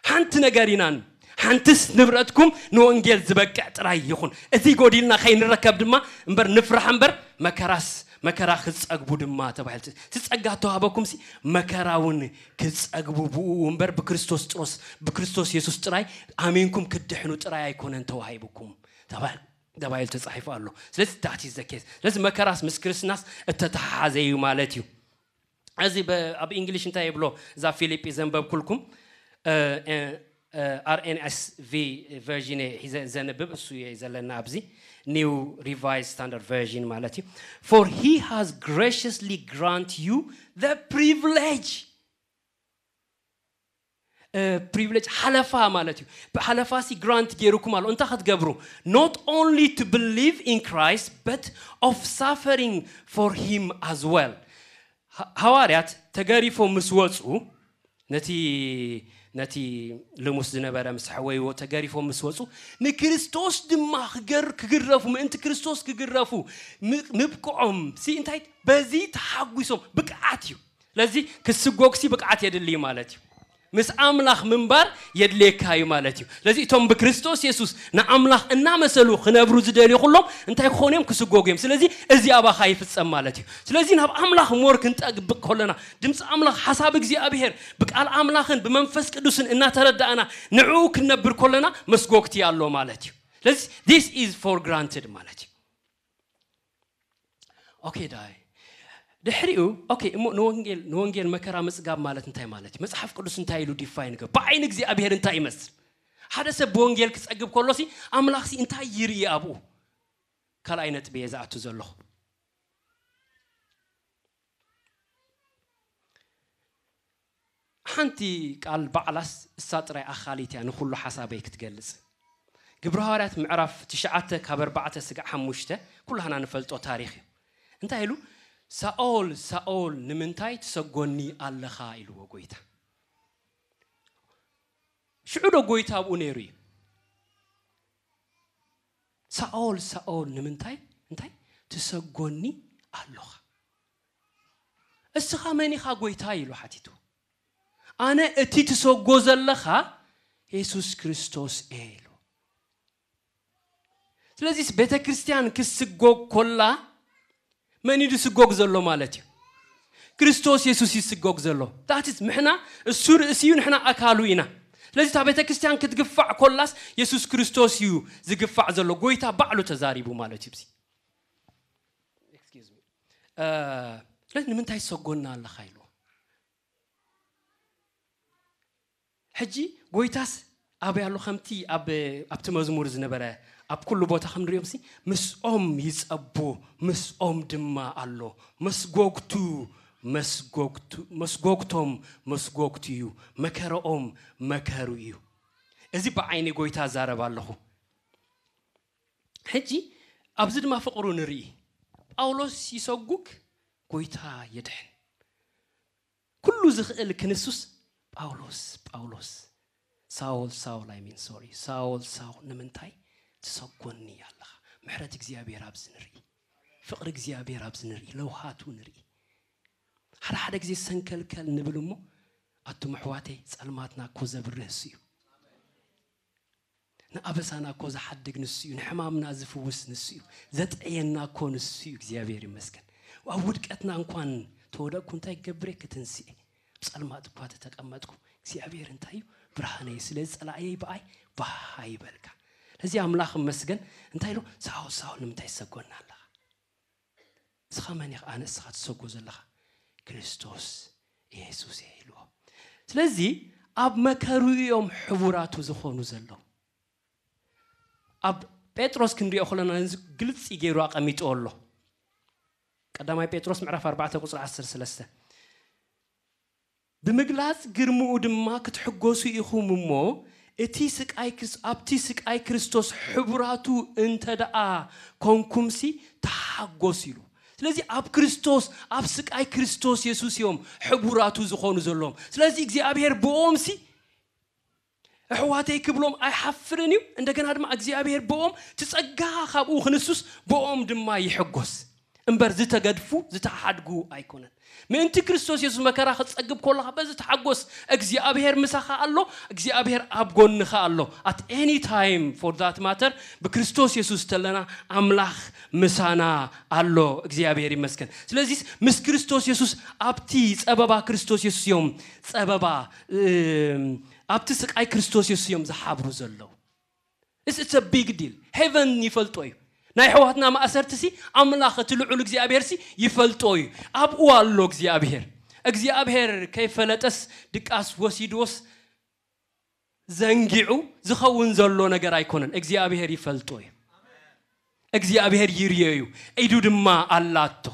ሓንቲ ነገር ኢናን ሓንትስ ንብረትኩም ንወንጌል ዝበቅዕ ጥራይ ይኹን። እቲ ጎዲልና ከይንረከብ ድማ እምበር ንፍራሕ እምበር መከራስ መከራ ክትጸግቡ ድማ ተባሂሉ። እቲ ጸጋ ተዋህበኩም ሲ መከራ እውን ክትጸግቡ ብኡ እምበር ብክርስቶስ ጥሮስ ብክርስቶስ የሱስ ጥራይ ኣሚንኩም ክትድሕኑ ጥራይ ኣይኮነን ተዋሂብኩም ተባሂሉ ተባሂሉ ተጻሒፉ ኣሎ። ስለዚ that is the case። ስለዚ መከራስ ምስ ክርስትናስ እተተሓሓዘ እዩ ማለት እዩ። እዚ ኣብ እንግሊሽ እንታይ ይብሎ? እዛ ፊሊጲ ዘንበብኩልኩም RNSV version ዘንብብ እሱ እየ ዘለና ኣብዚ። New Revised Standard Version ማለት እዩ። For he has graciously grant you the privilege privilege ሓለፋ ማለት እዩ። ብሓለፋ ሲ grant ገይሩኩም ኣሎ። እንታይ ክትገብሩ? Not only to believe in Christ but of suffering for him as well። ሃዋርያት ተገሪፎም ምስ ወፁ ነቲ ነቲ ልሙስ ዝነበረ ምስ ኣሕወይዎ ተገሪፎም ምስ ወፁ ንክርስቶስ ድማ ክግረፉ ምእንቲ ክርስቶስ ክግረፉ ምብቅዖም ሲ እንታይ በዚ ተሓጒሶም ብቅዓት እዩ። ስለዚ ክስጎግሲ ብቅዓት የድሊ ማለት እዩ። ምስ ኣምላኽ ምንባር የድልየካ እዩ ማለት እዩ። ስለዚ እቶም ብክርስቶስ የሱስ ንኣምላኽ እናመሰሉ ክነብሩ ዝደልዩ ኩሎም እንታይ ክኾኑ እዮም? ክስጎጉ እዮም። ስለዚ እዚ ኣባኻ ይፍጸም ማለት እዩ። ስለዚ ናብ ኣምላኽ more ክንጠብቅ ከለና ድምፂ ኣምላኽ ሓሳብ እግዚኣብሔር ብቃል ኣምላኽን ብመንፈስ ቅዱስን እናተረዳእና ንዕኡ ክንነብር ከለና መስጎግቲ ኣሎ ማለት እዩ። ስለዚ this is for granted ማለት እዩ። ኦኬ ዳይ ድሕሪኡ ኦኬ እሞ ንወንጌል ንወንጌል መከራ ምጽጋብ ማለት እንታይ ማለት እዩ? መጽሓፍ ቅዱስ እንታይ ኢሉ ዲፋይን ገብ ብዓይኒ እግዚኣብሔር እንታይ ይመስል? ሓደ ሰብ ብወንጌል ክጸግብ ከሎሲ ኣምላኽሲ እንታይ ይርኢ ኣብኡ? ካልኣይ ነጥቢ እየ ዝኣቱ ዘለኹ። ሓንቲ ቃል ባዕላስ እሳ ጥራይ ኣኻሊት እያ ንኹሉ ሓሳበይ ክትገልጽ። ግብረ ሃዋርያት ምዕራፍ ትሽዓተ ካብ ኣርባዕተ ስጋዕ ሓሙሽተ ኩላህና ንፈልጦ ታሪኽ እዩ። እንታይ ኢሉ? ሳኦል ሳኦል ንምንታይ ትሰጎኒ ኣለኻ ኢልዎ ጎይታ። ሽዑ ዶ ጎይታ ኣብኡ ነይሩ እዩ? ሳኦል ሳኦል ንምንታይ እንታይ ትሰጎኒ ኣለኻ? እስኻ መን ኢኻ ጎይታ ኢሉ ሓቲቱ። ኣነ እቲ ትሰጎ ዘለኻ የሱስ ክርስቶስ እየ ኢሉ። ስለዚስ ቤተ ክርስቲያን ክስጎግ ኮላ መን እዩ ዝስጎግ ዘሎ ማለት እዩ? ክርስቶስ የሱስ ይስጎግ ዘሎ። ዳትስ ምሕና እሱ ርእሲ እዩ፣ ንሕና ኣካሉ ኢና። ስለዚ እታ ቤተ ክርስቲያን ክትግፋዕ ኮላስ የሱስ ክርስቶስ እዩ ዝግፋዕ ዘሎ። ጎይታ ባዕሉ ተዛሪቡ ማለት እዩ። ስለዚ ንምንታይ ትሰጎና ኣለኻ ኢልዎ። ሕጂ ጎይታስ ኣበይ ኣሎ? ከምቲ ኣብቲ መዝሙር ዝነበረ ኣብ ኩሉ ቦታ ከም ንሪኦም ሲ ምስኦም ይጸቡ ምስኦም ድማ ኣሎ። መስጎግቱ መስጎግቶም መስጎግቱ እዩ፣ መከረኦም መከሩ እዩ። እዚ ብዓይኒ ጎይታ ዛረብ ኣለኹ። ሕጂ ኣብዚ ድማ ፍቕሩ ንርኢ። ጳውሎስ ይሰጉግ፣ ጎይታ የድሕን። ኩሉ ዝኽእል ክንሱስ ጳውሎስ ጳውሎስ ሳውል ሳውል I mean sorry ሳውል ሳውል ንምንታይ ትሰጎኒ ኣለኻ? ምሕረት እግዚኣብሔር ኣብዚ ንርኢ፣ ፍቕሪ እግዚኣብሔር ኣብዚ ንርኢ፣ ለውሃቱ ንርኢ። ሓደ ሓደ ግዜ ሰንከልከል ንብል እሞ ኣቱም ኣሕዋተይ ጸልማትና እኮ ዘብርህ እሱ እዩ። ንኣበሳና እኮ ዝሓድግ ንሱ እዩ። ንሕማምና ዝፍውስ ንሱ እዩ። ዘጥዕየና እኮ ንሱ እዩ። እግዚኣብሔር ይመስገን። ኣብ ውድቀትና እንኳን ተወደቅኩ እንታይ ክገብር እየ? ክትንስእ እየ። ብጸልማት እኳ ተተቀመጥኩ እግዚኣብሔር እንታይ እዩ? ብርሃነይ። ስለዚ ጸላእየይ ብኣይ ባህ ኣይበልካ። ለዚ ኣምላኽ ይመስገን። እንታይ ኢሉ? ሳውል ሳውል ንምንታይ ትሰጎና ኣለኻ? ንስኻ መን ኢኻ? ኣነ እስኻ ትሰጎ ዘለኻ ክርስቶስ ኢየሱስ እየ ኢልዎ። ስለዚ ኣብ መከሩ እዮም ሕቡራቱ ዝኾኑ ዘለዉ። ኣብ ጴጥሮስ ክንሪኦ ከለና ነዚ ግልፂ ገይሩ ኣቐሚጥዎ ኣሎ። ቀዳማይ ጴጥሮስ ምዕራፍ ኣርባዕተ ቁፅሪ ዓሰርተ ሰለስተ ብምግላጽ ግርምኡ ድማ ክትሕጎሱ ኢኹም እሞ እቲ ስቃይ ክርስ ኣብቲ ስቃይ ክርስቶስ ሕቡራቱ እንተ ደኣ ኮንኩምሲ ተሓጎሱ ኢሉ። ስለዚ ኣብ ክርስቶስ ኣብ ስቃይ ክርስቶስ የሱስ እዮም ሕቡራቱ ዝኾኑ ዘለዎም። ስለዚ እግዚኣብሔር ብኦምሲ ኣሕዋተይ ክብሎም ኣይሓፍርን እዩ። እንደገና ድማ እግዚኣብሔር ብኦም ትጸጋ ካብኡ ክንሱስ ብኦም ድማ ይሕጎስ። እምበር ዝተገድፉ ዝተሓድጉ ኣይኮነን። ምእንቲ ክርስቶስ የሱስ መከራ ክትጸግብ ከለኻ በዚ ተሓጎስ። እግዚኣብሔር ምሳኻ ኣሎ። እግዚኣብሔር ኣብ ጎንኻ ኣሎ። At any time, for that matter, ብክርስቶስ የሱስ ተለና ኣምላኽ ምሳና ኣሎ። እግዚኣብሔር ይመስገን። ስለዚህ ምስ ክርስቶስ የሱስ ኣብቲ ጸበባ ክርስቶስ የሱስ እዮም ጸበባ ኣብቲ ስቃይ ክርስቶስ የሱስ እዮም ዝሓብሩ ዘለዉ። It's a big deal. Heaven ይፈልጦ እዩ። ናይ ሕዋትና ማእሰርትሲ ኣምላኽ እቲ ልዑል እግዚኣብሔርሲ ይፈልጦ እዩ። ኣብኡ ኣሎ እግዚኣብሔር። እግዚኣብሔር ከይፈለጠስ ድቃስ ወሲድዎስ ዘንጊዑ ዝኸውን ዘሎ ነገር ኣይኮነን። እግዚኣብሔር ይፈልጦ እዩ። እግዚኣብሔር ይርዮ እዩ። ኢዱ ድማ ኣላቶ።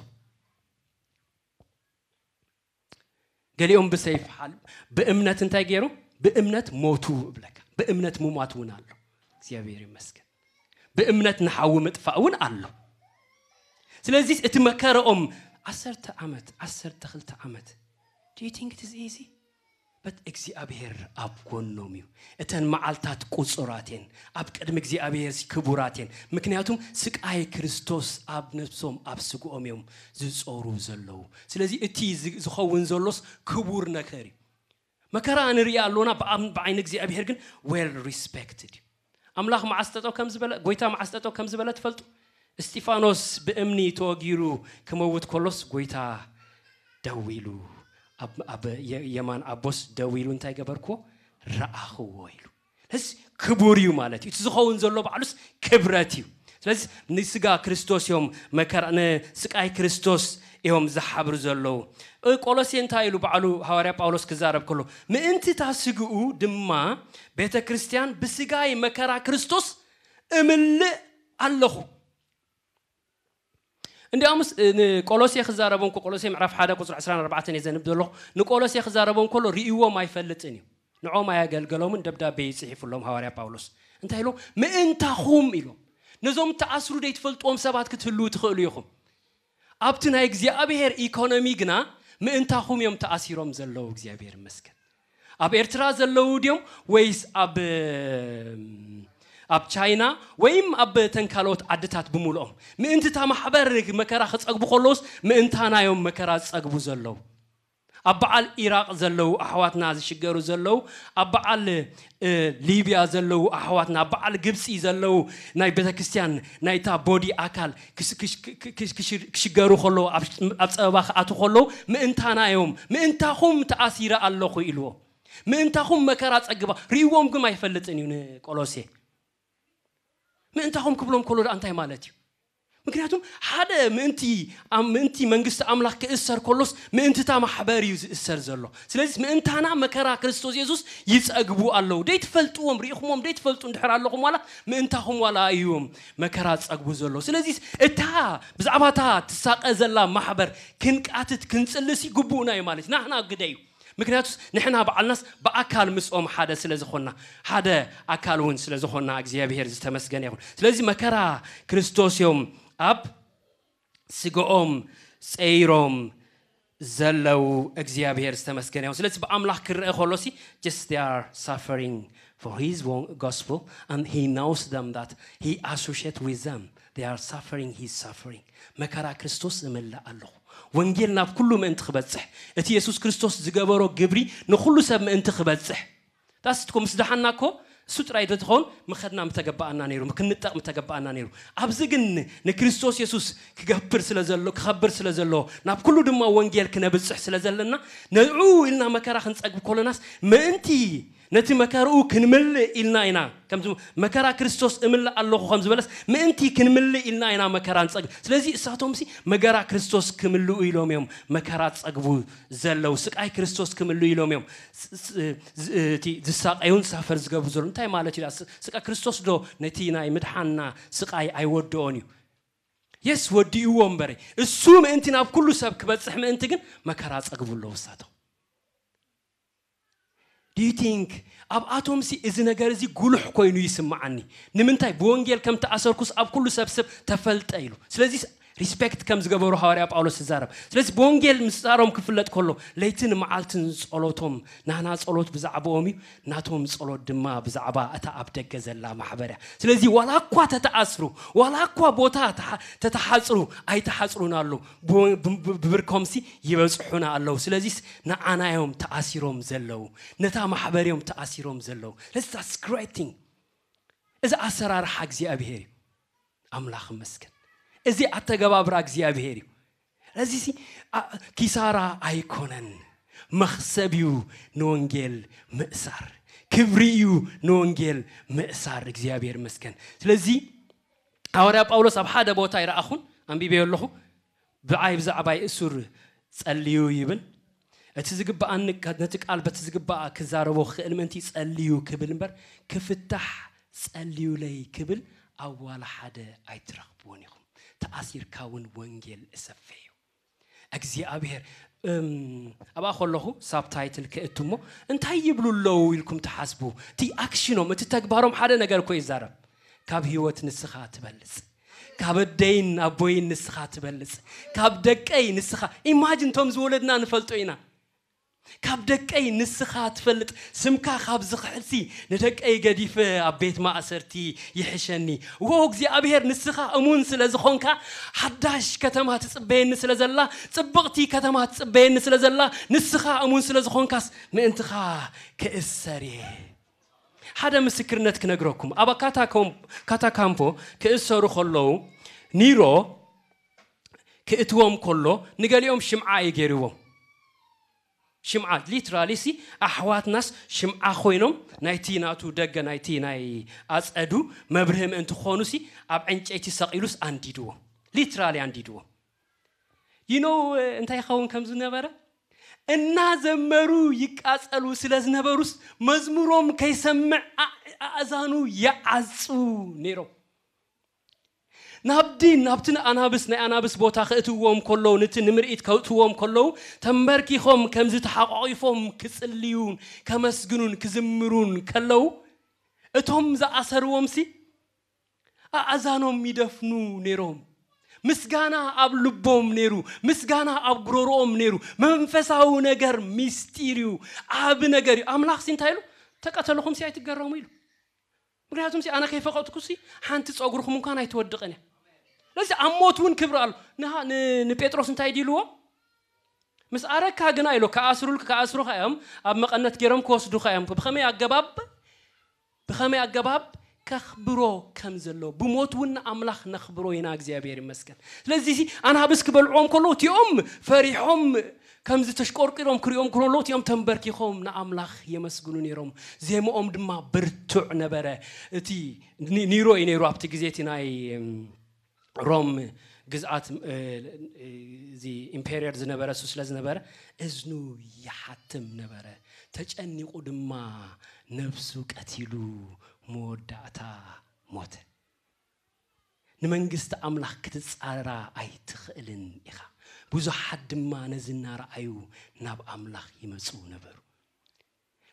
ገሊኦም ብሰይፍ ሓል ብእምነት እንታይ ገይሩ? ብእምነት ሞቱ እብለካ። ብእምነት ምሟት እውን ኣሎ። እግዚኣብሔር ይመስገን። ብእምነት ንሓዊ ምጥፋእ እውን ኣሎ። ስለዚህ እቲ መከረኦም ዓሰርተ ዓመት፣ ዓሰርተ ክልተ ዓመት፣ do you think it is easy? But እግዚኣብሔር ኣብ ጎኖም እዩ። እተን መዓልታት ቁጹራት እየን፣ ኣብ ቅድሚ እግዚኣብሔር ክቡራት እየን። ምክንያቱም ስቃይ ክርስቶስ ኣብ ነብሶም ኣብ ስግኦም እዮም ዝጾሩ ዘለዉ። ስለዚ እቲ ዝ- ዝኸውን ዘሎስ ክቡር ነገር እዩ። መከራ ንርኢ ኣሎና ብኣም- ብዓይኒ እግዚኣብሔር ግን well respected እዩ። ኣምላኽ መዓስ ጠጠው ከም ዝበለ፣ ጎይታ መዓስ ጠጠው ከም ዝበለ ትፈልጡ? እስጢፋኖስ ብእምኒ ተወጊሩ ክመውት ከሎስ ጎይታ ደው ኢሉ ኣብ- ኣብ የ- የማን ኣቦስ ደው ኢሉ እንታይ ገበርክዎ? ረኣኽዎ ኢሉ። እዚ ክቡር እዩ ማለት እዩ። እቲ ዝኸውን ዘሎ ባዕሉስ ክብረት እዩ። ስለዚ ንስጋ ክርስቶስ እዮም መከራ ንስቃይ ክርስቶስ እዮም ዝሓብሩ ዘለዉ። እ፣ ቆሎሴ እንታይ ኢሉ ባዕሉ ሃዋርያ ጳውሎስ ክዛረብ ከሎ ምእንቲ እታ ስግኡ ድማ ቤተ ክርስቲያን ብስጋይ መከራ ክርስቶስ እምልእ ኣለኹ። እንዲኣምስ እ፣ ንቆሎሴ ክዛረቦም ከ- ቆሎሴ ምዕራፍ ሓደ ቁፅሪ ዕስራን ኣርባዕተን እየ ዘንብ ዘለኹ። ንቆሎሴ ክዛረቦም ከሎ ርእይዎም ኣይፈልጥን እዩ። ንዖም ኣያገልገሎምን ደብዳቤ ይፅሒፉሎም ሃዋርያ ጳውሎስ። እንታይ ኢሎም? ምእንታኹም ኢሎም። ነዞም ተኣስሩ ደይትፈልጥዎም ሰባት ክትህልዉ ትኽእሉ ኢኹም። ኣብቲ ናይ እግዚኣብሔር ኢኮኖሚ ግና ምእንታኹም እዮም ተኣሲሮም ዘለዉ። እግዚኣብሔር ይመስገን። ኣብ ኤርትራ ዘለዉ ድዮም ወይስ ኣብ ኣብ ቻይና ወይም ኣብ ተንካሎት ዓድታት ብምልኦም ምእንቲ እታ ማሕበር መከራ ክጸግቡ ከለውስ ምእንታና እዮም መከራ ዝጸግቡ ዘለዉ። ኣብ በዓል ኢራቕ ዘለዉ ኣሕዋትና ዝሽገሩ ዘለዉ፣ ኣብ በዓል እ፣ ሊብያ ዘለዉ ኣሕዋትና፣ ኣብ በዓል ግብፂ ዘለዉ ናይ ቤተክርስትያን ናይታ ቦዲ ኣካል ክስ- ክሽ- ክሽ- ክሽ- ክሽገሩ ከለዉ ኣብ ኣብ ፀበባ ክኣቱ ከለዉ ምእንታና እዮም ምእንታኹም ተኣሲረ ኣለኹ ኢልዎ። ምእንታኹም መከራ ጸግባ ርእዎም ግን ኣይፈልጥን እዩ ንቆሎሴ። ምእንታኹም ክብሎም ከሎ ደኣ እንታይ ማለት እዩ? ምክንያቱም ሓደ ምእንቲ ኣብ ምእንቲ መንግስቲ ኣምላኽ ክእሰር ከሎስ ምእንትታ ማሕበር እዩ ዝእሰር ዘሎ። ስለዚህ ምእንታና መከራ ክርስቶስ የሱስ ይጸግቡ ኣለዉ። ደይትፈልጥዎም ርኢኹሞም ደይትፈልጡ እንድሕር ኣለኹም ዋላ ምእንታኹም ዋላ እዮም መከራ ጸግቡ ዘሎ። ስለዚህ እታ ብዛዕባታ ትሳቀ ዘላ ማሕበር ክንቃትት ክንጽልሲ ግቡእና እዩ ማለት ናህና ግደ እዩ። ምክንያቱስ ንሕና በዓልናስ ብኣካል ምስኦም ሓደ ስለ ዝኾንና ሓደ ኣካል እውን ስለ ዝኾንና እግዚኣብሔር ዝተመስገነ ይኹን። ስለዚ መከራ ክርስቶስ እዮም ኣብ ስግኦም ጸይሮም ዘለዉ እግዚኣብሔር ዝተመስገነ ይኹን። ስለዚ ብኣምላኽ ክረአ ከሎ ሲ just they are suffering for his wo- gospel and he knows them that he associate with them they are suffering his suffering መከራ ክርስቶስ እምልእ ኣለኹ ወንጌል ናብ ኩሉ ምእንቲ ክበጽሕ እቲ የሱስ ክርስቶስ ዝገበሮ ግብሪ ንኹሉ ሰብ ምእንቲ ክበጽሕ ዳስ እኮ ምስ ደሓና እኮ እሱ ጥራይ ተትኸውን ምኸድና ምተገባኣና ነይሩ ምክንጠቕ ምተገባኣና ነይሩ ኣብዚ ግን ንክርስቶስ የሱስ ክገብር ስለ ዘሎ ክኸብር ስለ ዘሎ ናብ ኩሉ ድማ ወንጌል ክነብጽሕ ስለ ዘለና ንዑ ኢልና መከራ ክንጸግብ ከሎናስ ምእንቲ ነቲ መከርኡ ክንምልእ ኢልና ኢና ከምዚ መከራ ክርስቶስ እምልእ ኣለኹ ከም ዝበለስ ምእንቲ ክንምልእ ኢልና ኢና መከራ ንጸግብ ስለዚ እሳቶም ሲ መገራ ክርስቶስ ክምልኡ ኢሎም እዮም መከራ ጸግቡ ዘለዉ ስቃይ ክርስቶስ ክምልኡ ኢሎም እዮም ስ- ስ- ዝ- እቲ ዝሳቀዩን ሳፈር ዝገብሩ ዘለዉ እንታይ ማለት እዩ ስ- ስቃይ ክርስቶስ ዶ ነቲ ናይ ምድሓንና ስቃይ ኣይወድኦን እዩ የስ ወዲእዎ እምበረ እሱ ምእንቲ ናብ ኩሉ ሰብ ክበጽሕ ምእንቲ ግን መከራ ጸግቡ ኣለዉ እሳቶም Do you think ኣብኣቶም ሲ እዚ ነገር እዚ ጉሉሕ ኮይኑ ይስምዓኒ ንምንታይ ብወንጌል ከም ተኣሰርኩስ ኣብ ኩሉ ሰብ ሰብ ተፈልጠ ኢሉ ስለዚ ሪስፔክት ከም ዝገበሩ ሃዋርያ ጳውሎስ ይዛረብ። ስለዚ ብወንጌል ምስጻሮም ክፍለጥ ከሎ ለይትን መዓልትን ጸሎቶም፣ ናህና ጸሎት ብዛዕባኦም እዩ፣ ናቶም ጸሎት ድማ ብዛዕባ እታ ኣብ ደገ ዘላ ማሕበር እያ። ስለዚ ዋላ እኳ ተተኣስሩ፣ ዋላ እኳ ቦታ ተሓ- ተተሓጽሩ፣ ኣይተሓጽሩን ኣሎ፣ ብ- ብ- ብብርኮምሲ ይበጽሑና ኣለዉ። ስለዚስ ንዓናዮም ተኣሲሮም ዘለዉ፣ ነታ ማሕበር እዮም ተኣሲሮም ዘለዉ። That's great thing። እዚ ኣሰራርሓ እግዚኣብሄር እዩ። ኣምላኽ ይመስገን። እዚ ኣተገባብራ እግዚኣብሄር እዩ። ስለዚ ሲ ኪሳራ ኣይኮነን፣ መኽሰብ እዩ ንወንጌል ምእሳር፣ ክብሪ እዩ ንወንጌል ምእሳር። እግዚኣብሄር ይመስገን። ስለዚ ሃዋርያ ጳውሎስ ኣብ ሓደ ቦታ ይረኣኹን ኣንቢበዮ ኣለኹ። ብዓይ ብዛዕባይ እሱር ጸልዩ ይብል። እቲ ዝግባኣኒ ነቲ ቃል በቲ ዝግባኣ ክዛረቦ ክኽእል ምእንቲ ጸልዩ ክብል እምበር ክፍታሕ ጸልዩለይ ክብል ኣብ ዋላ ሓደ ኣይትረኽብዎን ኢኹም። ተኣሲርካ እውን ወንጌል እሰፌ እዩ። እግዚኣብሔር እም፣ ኣብኣ ከለኹ ሳብታይትል ክእቱ እሞ እንታይ ይብሉ ኣለዉ ኢልኩም ትሓስቡ? እቲ ኣክሽኖም እቲ ተግባሮም ሓደ ነገር እኮ ይዛረብ። ካብ ህይወት ንስኻ ትበልጽ፣ ካብ ኣደይን ኣቦይን ንስኻ ትበልጽ፣ ካብ ደቀይ ንስኻ። ኢማጅን ቶም ዝወለድና ንፈልጦ ኢና። ካብ ደቀይ ንስኻ ትፈልጥ። ስምካ ካብ ዝኽሕልሲ ንደቀይ ገዲፈ ኣብ ቤት ማእሰርቲ ይሕሸኒ። ዎ እግዚኣብሔር ንስኻ እሙን ስለ ዝኾንካ፣ ሓዳሽ ከተማ ትጽበየኒ ስለ ዘላ፣ ጽብቕቲ ከተማ ትጽበየኒ ስለ ዘላ፣ ንስኻ እሙን ስለ ዝኾንካስ ምእንትኻ ክእሰር እየ። ሓደ ምስክርነት ክነግረኩም። ኣብ ካታኮም- ካታካምፖ ክእሰሩ ከለዉ ኒሮ ክእትዎም ከሎ ንገሊኦም ሽምዓ እዩ ገይርዎም። ሽምዓ ሊትራሊ ሲ ኣሕዋትናስ ሽምዓ ኮይኖም ናይቲ ናቱ ደገ ናይቲ ናይ ኣጸዱ መብርሂ ምእንቲ ክኾኑ ሲ ኣብ ዕንጨይቲ ሰቒሉስ ኣንዲድዎም። ሊትራሊ ኣንዲድዎም። ይኖ እንታይ ይኸውን ከም ዝነበረ እናዘመሩ ይቃጸሉ ስለ ዝነበሩስ መዝሙሮም ከይሰምዕ ኣ- ኣእዛኑ ይዓጹ ነይሮም። ናብ ዲን ናብቲ ኣናብስ ናይ ኣናብስ ቦታ ክእትዎም ከለዉ ነቲ ንምርኢት ከእትዎም ከለዉ ተንበርኪኾም ከምዚ ተሓቋቒፎም ክጽልዩን ከመስግኑን ክዝምሩን ከለዉ እቶም ዝኣሰርዎም ሲ ኣእዛኖም ይደፍኑ ነይሮም። ምስጋና ኣብ ልቦም ነይሩ፣ ምስጋና ኣብ ጉሮሮኦም ነይሩ። መንፈሳዊ ነገር ሚስጢር እዩ፣ ዓቢ ነገር እዩ። ኣምላኽ ሲ እንታይ ኢሉ? ተቀተልኹም ሲ ኣይትገረሙ ኢሉ። ምክንያቱም ሲ ኣነ ከይፈቐጥኩ ሲ ሓንቲ ጸጉርኹም እንኳን ኣይትወድቕን እያ። ስለዚ ኣብ ሞት እውን ክብሪ ኣሎ። ንሃ- ን- ንጴጥሮስ እንታይ ድልዎ? ምስ ኣረካ ግና ኢሎ ክኣስሩልካ ክኣስሩኻ እዮም፣ ኣብ መቐነት ገይሮም ክወስዱኻ እዮም። ብኸመይ ኣገባብ ብኸመይ ኣገባብ ከኽብሮ ከም ዘሎ ብሞት እውን ንኣምላኽ ነኽብሮ ኢና። እግዚኣብሔር ይመስገን። ስለዚ ሲ ኣናብስ ክበልዕዎም ከለዉ እቲኦም ፈሪሖም ከምዚ ተሽቆርቂሮም ክሪኦም ከለዉ እቲኦም ተንበርኪኾም ንኣምላኽ የመስግኑ ነይሮም። ዜማኦም ድማ ብርቱዕ ነበረ። እቲ ኒ- ኒሮ እዩ ነይሩ ኣብቲ ግዜ እቲ ናይ እም፣ ሮም ግዝኣት እ፣ እዚ ኢምፔሪየር ዝነበረ እሱ ስለ ዝነበረ እዝኑ ይሓትም ነበረ። ተጨኒቑ ድማ ነብሱ ቀቲሉ መወዳእታ ሞተ። ንመንግስቲ ኣምላኽ ክትጻረራ ኣይትኽእልን ኢኻ። ብዙሓት ድማ ነዚ እናረኣዩ ናብ ኣምላኽ ይመጹ ነበሩ።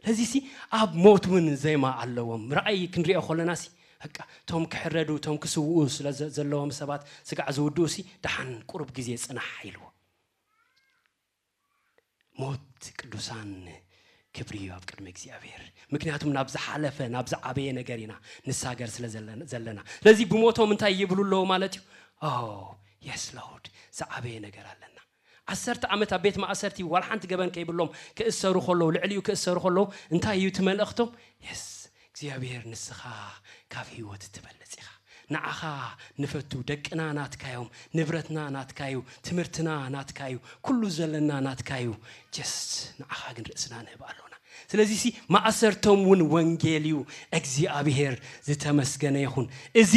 ለዚሲ ኣብ ሞት እውን ዜማ ኣለዎም። ራእይ ክንሪኦ ከለናሲ በቃ እቶም ክሕረዱ እቶም ክስውኡ ስለ ዘ- ዘለዎም ሰባት ስጋዕ ዝውድኡሲ ደሓን ቁሩብ ግዜ ጽናሕ ኢልዎ። ሞት ቅዱሳን ክብሪ እዩ ኣብ ቅድሚ እግዚኣብሔር። ምክንያቱም ናብ ዝሓለፈ ናብ ዝዓበየ ነገር ኢና ንሳገር ስለ ዘለ- ዘለና። ስለዚ ብሞቶም እንታይ ይብሉ ኣለዉ ማለት እዩ? ኦ የስ ሎርድ፣ ዝዓበየ ነገር ኣለና። ዓሰርተ ዓመት ኣብ ቤት ማእሰርቲ ዋላ ሓንቲ ገበን ከይብሎም ክእሰሩ ከለዉ ልዕሊኡ ክእሰሩ ከለዉ እንታይ እዩ እቲ መልእኽቶም? የስ እግዚኣብሔር ንስኻ ካብ ህይወት ትበልጽ ኢኻ። ንዓኻ ንፈቱ፣ ደቅና ናትካዮም፣ ንብረትና ናትካዩ፣ ትምህርትና ናትካዩ፣ ኩሉ ዘለና ናትካዩ። ጀስት ንዓኻ ግን ርእስና ንህብ ኣሎና። ስለዚ ሲ ማእሰርቶም እውን ወንጌል እዩ። እግዚኣብሔር ዝተመስገነ ይኹን። እዚ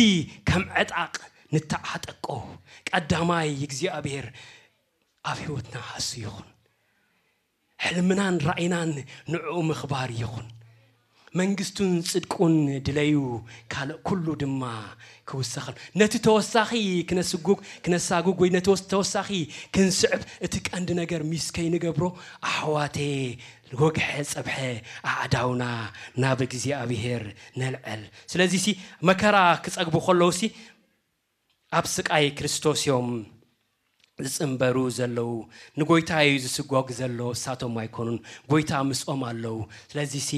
ከም ዕጣቕ ንተዓጠቆ ቀዳማይ እግዚኣብሔር ኣብ ህይወትና እሱ ይኹን። ሕልምናን ራእይናን ንዕኡ ምኽባር ይኹን። መንግስቱን ጽድቁን ድለዩ፣ ካልእ ኩሉ ድማ ክውሰኸል። ነቲ ተወሳኺ ክነስጉግ ክነሳጉግ ወይ ነቲ ወስ- ተወሳኺ ክንስዕብ እቲ ቀንዲ ነገር ሚስ ከይንገብሮ ኣሕዋቴ ወግሐ ጸብሐ ኣዕዳውና ናብ እግዚኣብሔር ነልዕል። ስለዚ ሲ መከራ ክጸግቡ ከለዉ ሲ ኣብ ስቃይ ክርስቶስ እዮም ዝጽንበሩ ዘለዉ፣ ንጎይታ እዩ ዝስጎግ ዘሎ፣ እሳቶም ኣይኮኑን፣ ጎይታ ምስኦም ኣለዉ። ስለዚሲ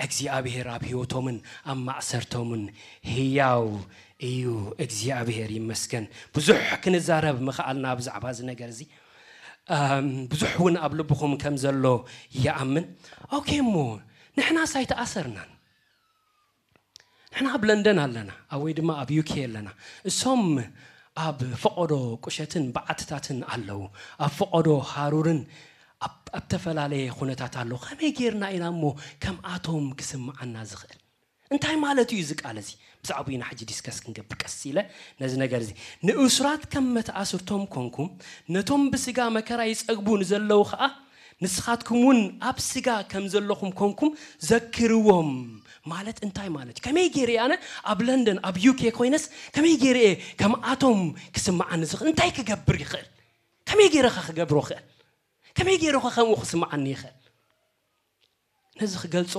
እግዚኣብሔር ኣብ ህይወቶምን ኣብ ማእሰርቶምን ህያው እዩ። እግዚኣብሔር ይመስገን። ብዙሕ ክንዛረብ ምኽኣልና ብዛዕባ እዚ ነገር እዚ። ኣም፣ ብዙሕ እውን ኣብ ልብኹም ከም ዘሎ ይኣምን። ኦኬ፣ እሞ ንሕናስ ኣይተኣሰርናን? ንሕና ኣብ ለንደን ኣለና፣ ኣብ ወይ ድማ ኣብ ዩኬ ኣለና። እሶም ኣብ ፈቐዶ ቁሸትን በዓትታትን ኣለዉ፣ ኣብ ፈቐዶ ሃሩርን ኣብ ኣብ ተፈላለየ ኩነታት ኣለዉ። ከመይ ጌርና ኢና እሞ ከምኣቶም ክስምዓና ዝኽእል? እንታይ ማለት እዩ እዚ ቃል እዚ? ብዛዕባኡ ኢና ሕጂ ዲስከስ ክንገብር ቀስ ኢለ ነዚ ነገር እዚ። ንእሱራት ከም መተኣስርቶም ኮንኩም፣ ነቶም ብስጋ መከራ ይጸግቡ ንዘለዉ ኸኣ ንስኻትኩም እውን ኣብ ስጋ ከም ዘለኹም ኮንኩም ዘክርዎም ማለት እንታይ ማለት እዩ? ከመይ ገይረ እየ ኣነ ኣብ ለንደን ኣብ ዩኬ ኮይነስ ከመይ ገይረ እየ ከምኣቶም ክስምዓኒ ዝኽእል? እንታይ ክገብር ይኽእል? ከመይ ገይረ ኸ ክገብሮ ይኽእል? ከመይ ገይረ ኸ ከምኡ ክስምዓኒ ይኽእል? ነዚ ክገልጾ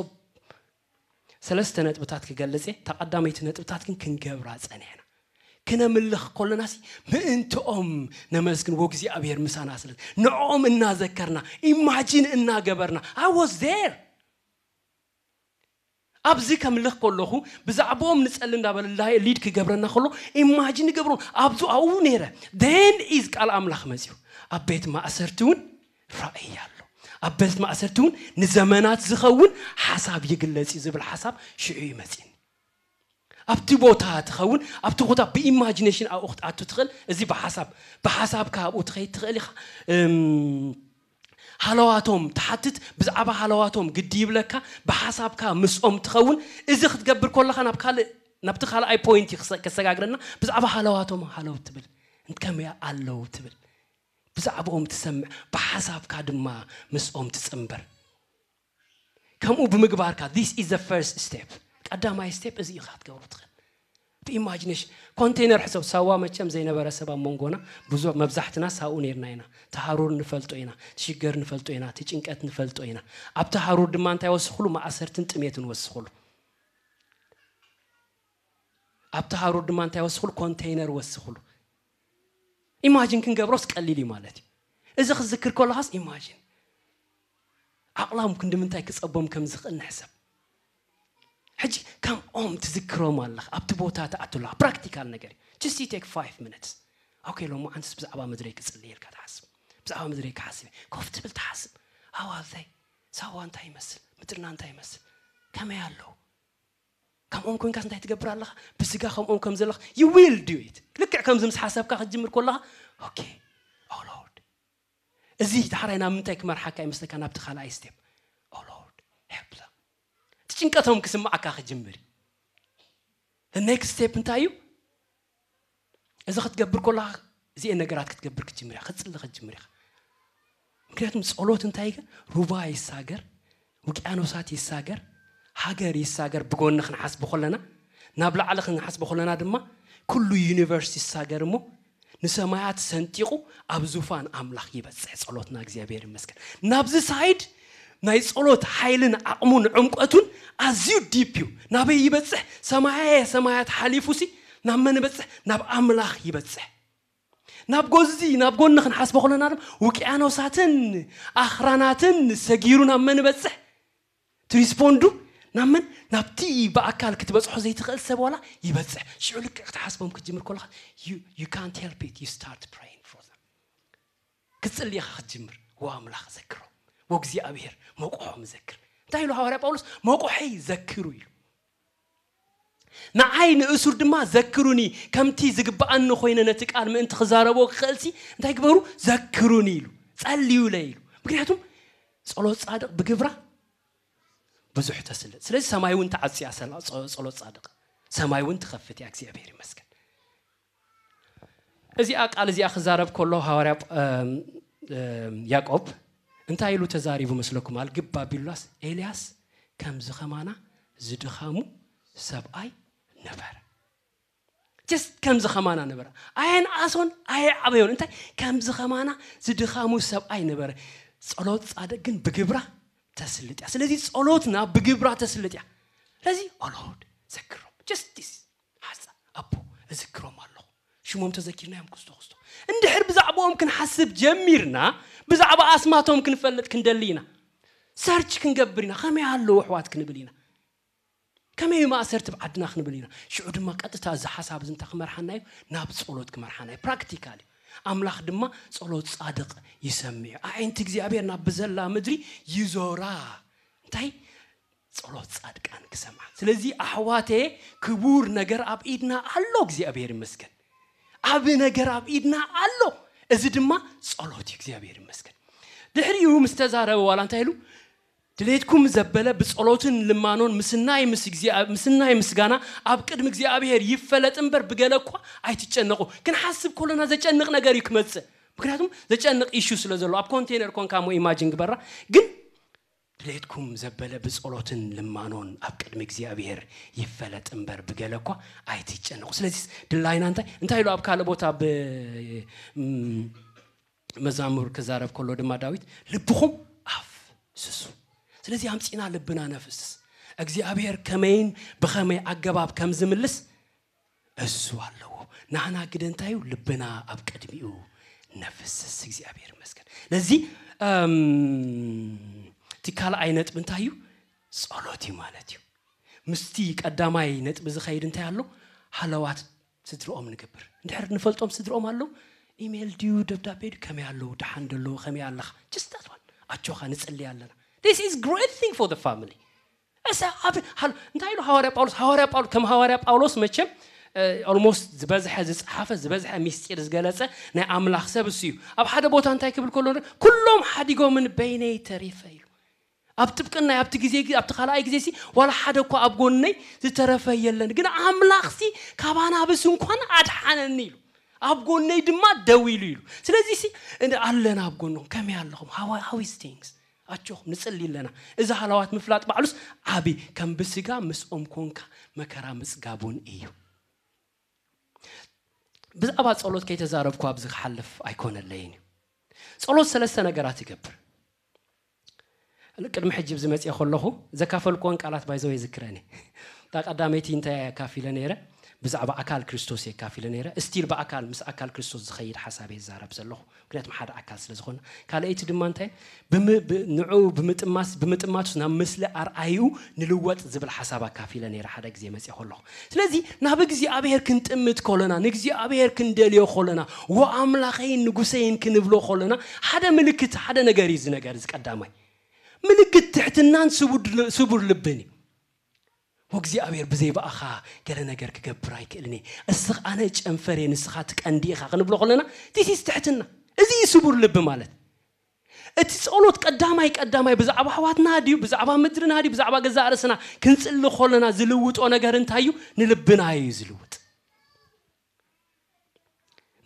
ሰለስተ ነጥብታት ክገልጽ እየ። እታ ቀዳመይቲ ነጥብታት ግን ክንገብራ ጸኒሕና። ክነምልኽ ከለናሲ ምእንትኦም ነመስግን፣ ወእግዚኣብሔር ምሳና ስለ ንዕኦም እናዘከርና፣ ኢማጂን እናገበርና። I was there። ኣብዚ ከምልኽ ከለኹ ብዛዕባኦም ንጸሊ እንዳበለ ሊድ ክገብረና ከሎ ኢማጂን ይገብሮም። ኣብዚ ኣብኡ ነይረ። Then is ቃል ኣምላኽ መጺኡ። ኣብ ቤት ማእሰርቲ እውን ራእይ ኣሎ። ኣብ ቤት ማእሰርቲ እውን ንዘመናት ዝኸውን ሓሳብ ይግለጽ እዩ ዝብል ሓሳብ ሽዑ እዩ መጺኒ። ኣብቲ ቦታ ትኸውን፣ ኣብቲ ቦታ ብኢማጂኔሽን ኣብኡ ክትኣቱ ትኽእል። እዚ ብሓሳብ፣ ብሓሳብካ ኣብኡ ትኸይድ ትኽእል ኢኻ። እም፣ ሃለዋቶም ትሓትት፣ ብዛዕባ ሃለዋቶም ግዲ ይብለካ፣ ብሓሳብካ ምስኦም ትኸውን። እዚ ክትገብር ከለኻ ናብ ካልእ፣ ናብቲ ካልኣይ ፖይንት እዩ ክሰ-፣ ከሰጋግረና። ብዛዕባ ሃለዋቶም ሃለው ትብል፣ ከመይ ኣለዉ ትብል፣ ብዛዕባኦም ትሰምዕ፣ ብሓሳብካ ድማ ምስኦም ትጽንበር። ከምኡ ብምግባርካ፣ this is the first step። ቀዳማይ ስቴፕ እዚ ኢኻ ክትገብሮ ትኽእል። ብኢማጂኔሽን ኮንቴነር ሕሰብ። ሳዋ መቸም ዘይነበረ ሰብ ኣብ መንጎና ብዙ፣ መብዛሕትና ሳኡ ነርና ኢና። ተሃሩር ንፈልጦ ኢና፣ ትሽገር ንፈልጦ ኢና፣ ትጭንቀት ንፈልጦ ኢና። ኣብ ተሃሩር ድማ እንታይ ወስኽሉ? ማእሰርትን ጥሜትን ወስኽሉ። ኣብ ተሃሩር ድማ እንታይ ወስኽሉ? ኮንቴይነር ወስኽሉ። ኢማጂን ክንገብሮስ ቀሊል እዩ ማለት እዩ። እዚ ክዝክር ከለኻስ ኢማጂን ዓቕላም ክንዲ ምንታይ ክጸቦም ከም ዝኽእል ንሕሰብ። ሕጂ ከምኦም ትዝክሮም ኣለኻ፣ ኣብቲ ቦታ ትኣቱ ኣለኻ። ፕራክቲካል ነገር እዩ። Just you take five minutes። ኦኬ፣ ሎሚ ዓንስስ ብዛዕባ ምድረይ ክጽልየልካ ትሓስብ፣ ብዛዕባ ምድረይ ክሓስብ እየ። ኮፍ ትብል ትሓስብ። ሃዋልታይ ሳዋ እንታይ ይመስል፣ ምድርና እንታይ ይመስል፣ ከመይ ኣለዉ? ከምኦም ኮንካስ እንታይ ትገብር ኣለኻ? ብስጋ ከምኦም ከም ዘለኻ you will do it። ልክዕ ከምዚ ምስ ሓሰብካ ክትጅምር ከለኻ ኦኬ፣ ኦ ሎርድ፣ እዚ ዳሕራይ ናብ ምንታይ ክመርሓካ ይመስለካ? ናብቲ ካልኣይ ስቴፕ። ኦ ሎርድ፣ ሄልፕ ዘም። እቲ ጭንቀቶም ክስምዓካ ክጅምር እዩ። ኔክስት ስቴፕ እንታይ እዩ? እዚ ክትገብር ከለኻ እዚኤን ነገራት ክትገብር ክትጅምር ኢኻ፣ ክትጽሊ ክትጅምር ኢኻ። ምክንያቱም ጸሎት እንታይ ግን ሩባ ይሳገር፣ ውቅያኖሳት ይሳገር፣ ሃገር ይሳገር። ብጎኒ ክንሓስብ ከለና፣ ናብ ላዕሊ ክንሓስብ ከለና ድማ ኩሉ ዩኒቨርስ ይሳገር እሞ ንሰማያት ሰንጢቑ ኣብ ዙፋን ኣምላኽ ይበጽሕ ጸሎትና። እግዚኣብሔር ይመስገን። ናብዚ ሳይድ ናይ ጸሎት ሓይልን ዓቕሙን ዕምቆቱን ኣዝዩ ዲፕ እዩ። ናበይ ይበጽሕ? ሰማያየ ሰማያት ሓሊፉሲ ናብ መን ይበጽሕ? ናብ ኣምላኽ ይበጽሕ። ናብ ጎዚ፣ ናብ ጎኒ ክንሓስቦ ከለና ድማ ውቅያኖሳትን ኣኽራናትን ሰጊሩ ናብ መን ይበጽሕ? ትሪስፖንዱ ናብ መን? ናብቲ ብኣካል ክትበጽሖ ዘይትኽእል ሰብ ዋላ ይበጽሕ። ሽዑ ልክዕ ክትሓስቦም ክትጅምር ከለኻ you, you can't help it, you start praying for them። ክትጽሊ ኢኻ ክትጅምር። ወ ኣምላኽ ዘክሮም፣ ወእግዚኣብሔር መቁሖም ዘክር። እንታይ ኢሉ ሃዋርያ ጳውሎስ? መቁሐይ ዘክሩ ኢሉ። ንዓይ ንእሱር ድማ ዘክሩኒ፣ ከምቲ ዝግብኣኒ ኮይነ ነቲ ቃል ምእንቲ ክዛረቦ ክኽእልሲ እንታይ ግበሩ? ዘክሩኒ ኢሉ፣ ጸልዩለይ ኢሉ። ምክንያቱም ጸሎት ጻድቕ ብግብራ ብዙሕ ተስልጥ። ስለዚ ሰማይ እውን ተዓጽያ ሰላ-፣ ጸ-፣ ጸሎት ጻድቕ ሰማይ እውን ትኸፍት እያ። እግዚኣብሔር ይመስገን። እዚኣ ቃል እዚኣ ክዛረብ ከሎ ሃዋርያ ጳ-፣ እም፣ እም፣ ያዕቆብ እንታይ ኢሉ ተዛሪቡ መስለኩም? ኣልግብ ኣቢሉላስ ኤልያስ ከምዚ ኸማና ዝድኻሙ ሰብኣይ ነበረ። ጀስት ከምዚ ኸማና ነበረ። ኣየንኣሶን ኣየዓበዮን። እንታይ? ከምዚ ኸማና ዝድኻሙ ሰብኣይ ነበረ። ጸሎት ጻድቕ ግን ብግብራ ተስልጥ እያ። ስለዚ ጸሎትና ብግብራ ተስልጥ እያ። ስለዚ ኦ ሎርድ ዘክሮም። ጀስት ዲስ። ሓሳ-፣ ኣቦ እዝክሮም ኣለኹ። ሽሞም ተዘኪርናዮም ክስቶ ክስቶ። እንድሕር ብዛዕባኦም ክንሓስብ ጀሚርና፣ ብዛዕባ ኣስማቶም ክንፈልጥ ክንደሊ ኢና። ሰርች ክንገብር ኢና። ከመይ ኣለዉ ኣሕዋት ክንብል ኢና። ከመይ እዩ ማእሰርቲ ኣብ ዓድና ክንብል ኢና። ሽዑ ድማ ቀጥታ እዚ ሓሳብ እዚ እንታይ ክመርሓና እዩ? ናብ ጸሎት ክመርሓና እዩ። ፕራክቲካል እዩ። ኣምላኽ ድማ ጸሎት ጻድቕ ይሰምዕ እዩ። ኣዒንቲ እግዚኣብሔር ናብ ብዘላ ምድሪ ይዞራ። እንታይ? ጸሎት ጻድቃን ክሰምዓ። ስለዚ ኣሕዋተየ፣ ክቡር ነገር ኣብ ኢድና ኣሎ፣ እግዚኣብሔር ይመስገን። ዓቢ ነገር ኣብ ኢድና ኣሎ። እዚ ድማ ጸሎት እዩ፣ እግዚኣብሔር ይመስገን። ድሕሪኡ ምስ ተዛረበ ዋላ እንታይ ኢሉ? ድሌትኩም ዘበለ ብጸሎትን ልማኖን ምስናይ ምስ እግዚኣብ-፣ ምስናይ ምስጋና ኣብ ቅድሚ እግዚኣብሔር ይፈለጥ እምበር ብገለ እኳ ኣይትጨነቑ። ክንሓስብ ከሎና ዘጨንቕ ነገር እዩ ክመጽእ። ምክንያቱም ዘጨንቕ ኢሹ ስለ ዘሎ፣ ኣብ ኮንቴነር ኮንካ እሞ ኢማጅን ግበራ። ግን ድሌትኩም ዘበለ ብጸሎትን ልማኖን ኣብ ቅድሚ እግዚኣብሔር ይፈለጥ እምበር ብገለ እኳ ኣይትጨነቑ። ስለዚ ድላይና እንታይ፣ እንታይ ኢሉ ኣብ ካልእ ቦታ ብ-፣ ም-፣ መዛሙር ክዛረብ ከሎ ድማ ዳዊት፣ "ልብኹም ኣፍስሱ።" ስለዚ ኣምጺና ልብና ነፍስስ። እግዚኣብሔር ከመይን ብኸመይ ኣገባብ ከም ዝምልስ እሱ ኣለዎ። ናህና ግደ እንታይ እዩ? ልብና ኣብ ቅድሚኡ ነፍስስ። እግዚኣብሔር ይመስገን። ለዚ፣ እም፣ እቲ ካልኣይ ነጥቢ እንታይ እዩ? ጸሎት እዩ ማለት እዩ። ምስቲ ቀዳማይ ነጥቢ ዝኸይድ እንታይ ኣሎ? ሃለዋት ስድርኦም ንገብር። እንድሕር ንፈልጦም ስድርኦም ኣለዉ፣ ኢሜይል ድዩ፣ ደብዳቤ ድዩ፣ ከመይ ኣለዉ፣ ደሓን ዶ ኣለዉ፣ ከመይ ኣለኻ? Just that one። ኣጆኻ፣ ንጽሊ ኣለና። This is great thing for the family። እሰ ኣብ ሃል-፣ እንታይ ኢሉ ሃዋርያ ጳውሎስ? ሃዋርያ ጳውሎስ፣ ከም ሃዋርያ ጳውሎስ መቸም፣ እ፣ ኦልሞስት ዝበዝሐ ዝጸሓፈ፣ ዝበዝሐ ሚስጢር ዝገለጸ ናይ ኣምላኽ ሰብ እሱ እዩ። ኣብ ሓደ ቦታ እንታይ ክብል ከሎ ንርኢ? "ኩሎም ሓዲጎምን በይነይ ተሪፈ" ኢሉ። ኣብ ጥብቅናይ ኣብቲ ግዜ፣ ኣብቲ ካልኣይ ግዜ ሲ ዋላ ሓደ እኳ ኣብ ጎነይ ዝተረፈ የለን፣ ግን ኣምላኽ ሲ ካብ ኣናብስ እንኳን ኣድሓነኒ ኢሉ፣ ኣብ ጎነይ ድማ ደው ኢሉ ኢሉ። ስለዚ ሲ እንደ ኣለና ኣብ ጎንኹም፣ ከመይ ኣለኹም? How, how is things? ኣጆኹም፣ ንጽሊ ኣለና። እዚ ሃለዋት ምፍላጥ ባዕሉስ ዓቢ፣ ከም ብስጋ ምስኦም ኮንካ መከራ ምጽጋብ እውን እዩ። ብዛዕባ ጸሎት ከይተዛረብኩ ኣብዚ ክሓልፍ ኣይኮነለይን እዩ። ጸሎት ሰለስተ ነገራት ይገብር። ቅድሚ ሕጂ ኣብዚ መጽኤ ከለኹ ዘካፈልኩወን ቃላት ባይዘው የዝክረኒ። እታ ቀዳመይቲ እንታይ ኣካፊለ ነይረ? ብዛዕባ ኣካል ክርስቶስ የካፊለ ነይረ። እስቲል ብኣካል፣ ምስ ኣካል ክርስቶስ ዝኸይድ ሓሳብ እየ ዝዛረብ ዘለኹ። ምክንያቱም ሓደ ኣካል ስለ ዝኾነ። ካልኣይቲ ድማ እንታይ? ብም-፣ ብ-፣ ንዕኡ ብምጥማስ፣ ብምጥማቱስ ናብ ምስሊ ኣርኣይኡ ንልወጥ ዝብል ሓሳብ ኣካፊለ ነይረ ሓደ ግዜ መጽኤ ከለኹ። ስለዚ ናብ እግዚኣብሔር ክንጥምት ከለና፣ ንእግዚኣብሔር ክንደልዮ ከለና፣ "ዎ ኣምላኸይን ንጉሰይን" ክንብሎ ከለና፣ ሓደ ምልክት፣ ሓደ ነገር እዩ እዚ ነገር እዚ ቀዳማይ። ምልክት ትሕትናን ስቡድ-፣ ስቡር ልብን እዩ። "ዎ እግዚኣብሔር ብዘይ ብኣኻ ገለ ነገር ክገብር ኣይክእልን እየ። እስኻ ኣነ ጨንፈር እየ፣ ንስኻ እቲ ቀንዲ ኢኻ" ክንብሎ ከለና፣ this is ትሕትና። እዚ እዩ ስቡር ልቢ ማለት። እቲ ጸሎት ቀዳማይ ቀዳማይ ብዛዕባ ኣሕዋትና ድዩ፣ ብዛዕባ ምድርና ድዩ፣ ብዛዕባ ገዛእ ርእስና ክንጽሊ ከለና ዝልውጦ ነገር እንታይ እዩ? ንልብና እዩ ዝልውጥ።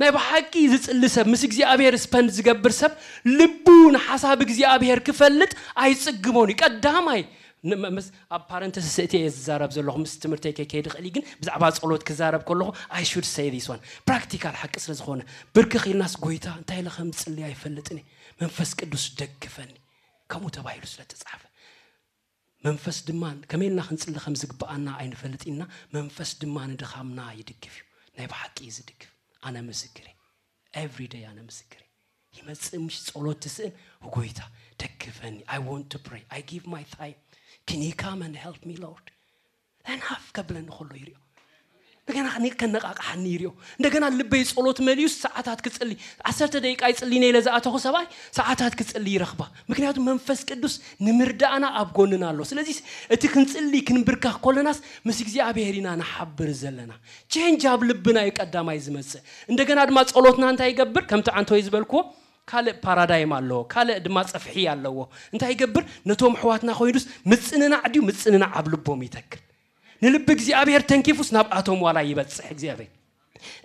ናይ ብሓቂ ዝጽሊ ሰብ፣ ምስ እግዚኣብሔር ስፐንድ ዝገብር ሰብ፣ ልቡ ንሓሳብ እግዚኣብሔር ክፈልጥ ኣይጽግቦን እዩ። ቀዳማይ፣ ን-፣ ም-፣ ምስ፣ ኣብ ፓረንተስ ስእቲ እየ ዝዛረብ ዘለኹ፣ ምስ ትምህርተይ ከይከይድ ይኽእል እዩ፣ ግን ብዛዕባ ጸሎት ክዛረብ ከለኹ፣ I should say this one። ፕራክቲካል ሓቂ ስለ ዝኾነ፣ ብርክኽ ኢልናስ፣ "ጎይታ፣ እንታይ ኢለ ከም ዝጽሊ ኣይፈልጥን እየ። መንፈስ ቅዱስ ደግፈኒ።" ከምኡ ተባሂሉ ስለ ተጻሕፈ። መንፈስ ድማ፣ ከመይ ኢልና ክንጽሊ ከም ዝግብኣና ኣይንፈልጥ ኢና። መንፈስ ድማ ንድኻምና ይድግፍ እዩ። ናይ ብሓቂ እዩ ዝድግፍ። ኣነ ምስክር እየ። ኤቭሪ ደይ ኣነ ምስክር እየ። ይመጽእ ምሽ ጸሎት ትስእን፣ "ጎይታ፣ ደግፈኒ። I want to pray. I give my time. Can you come and help me, Lord?" ላይን ሃፍ ከብለኒ ከሎ ይሪኦ። እንደገና ከነ-፣ ከነቃቅሓኒ ይሪኦ። እንደገና ልበይ ጸሎት መሊኡስ ሰዓታት ክጽሊ፣ ዓሰርተ ደቂቃ ይጽሊ ኢለ ዝኣተኹ ሰብኣይ ሰዓታት ክጽሊ ይረኽባ። ምክንያቱ መንፈስ ቅዱስ ንምርዳእና ኣብ ጎንና ኣሎ። ስለዚ እቲ ክንጽሊ ክንብርከኽ ከለናስ ምስ እግዚኣብሔር ኢና ንሓብር ዘለና። ቼንጅ ኣብ ልብና እዩ ቀዳማይ ዝመጽእ። እንደገና ድማ ጸሎትና እንታይ ይገብር? ከምቲ ዓንቶይ ዝበልክዎ ካልእ ፓራዳይም ኣለዎ፣ ካልእ ድማ ጸፍሒ ኣለዎ። እንታይ ይገብር? ነቶም ኣሕዋትና ኮይኑስ ምጽንናዕ ድዩ? ምጽንናዕ ኣብ ልቦም ይተክል። ንልቢ እግዚኣብሔር ተንኪፉስ ናብኣቶም ዋላ ይበጽሕ እግዚኣብሔር።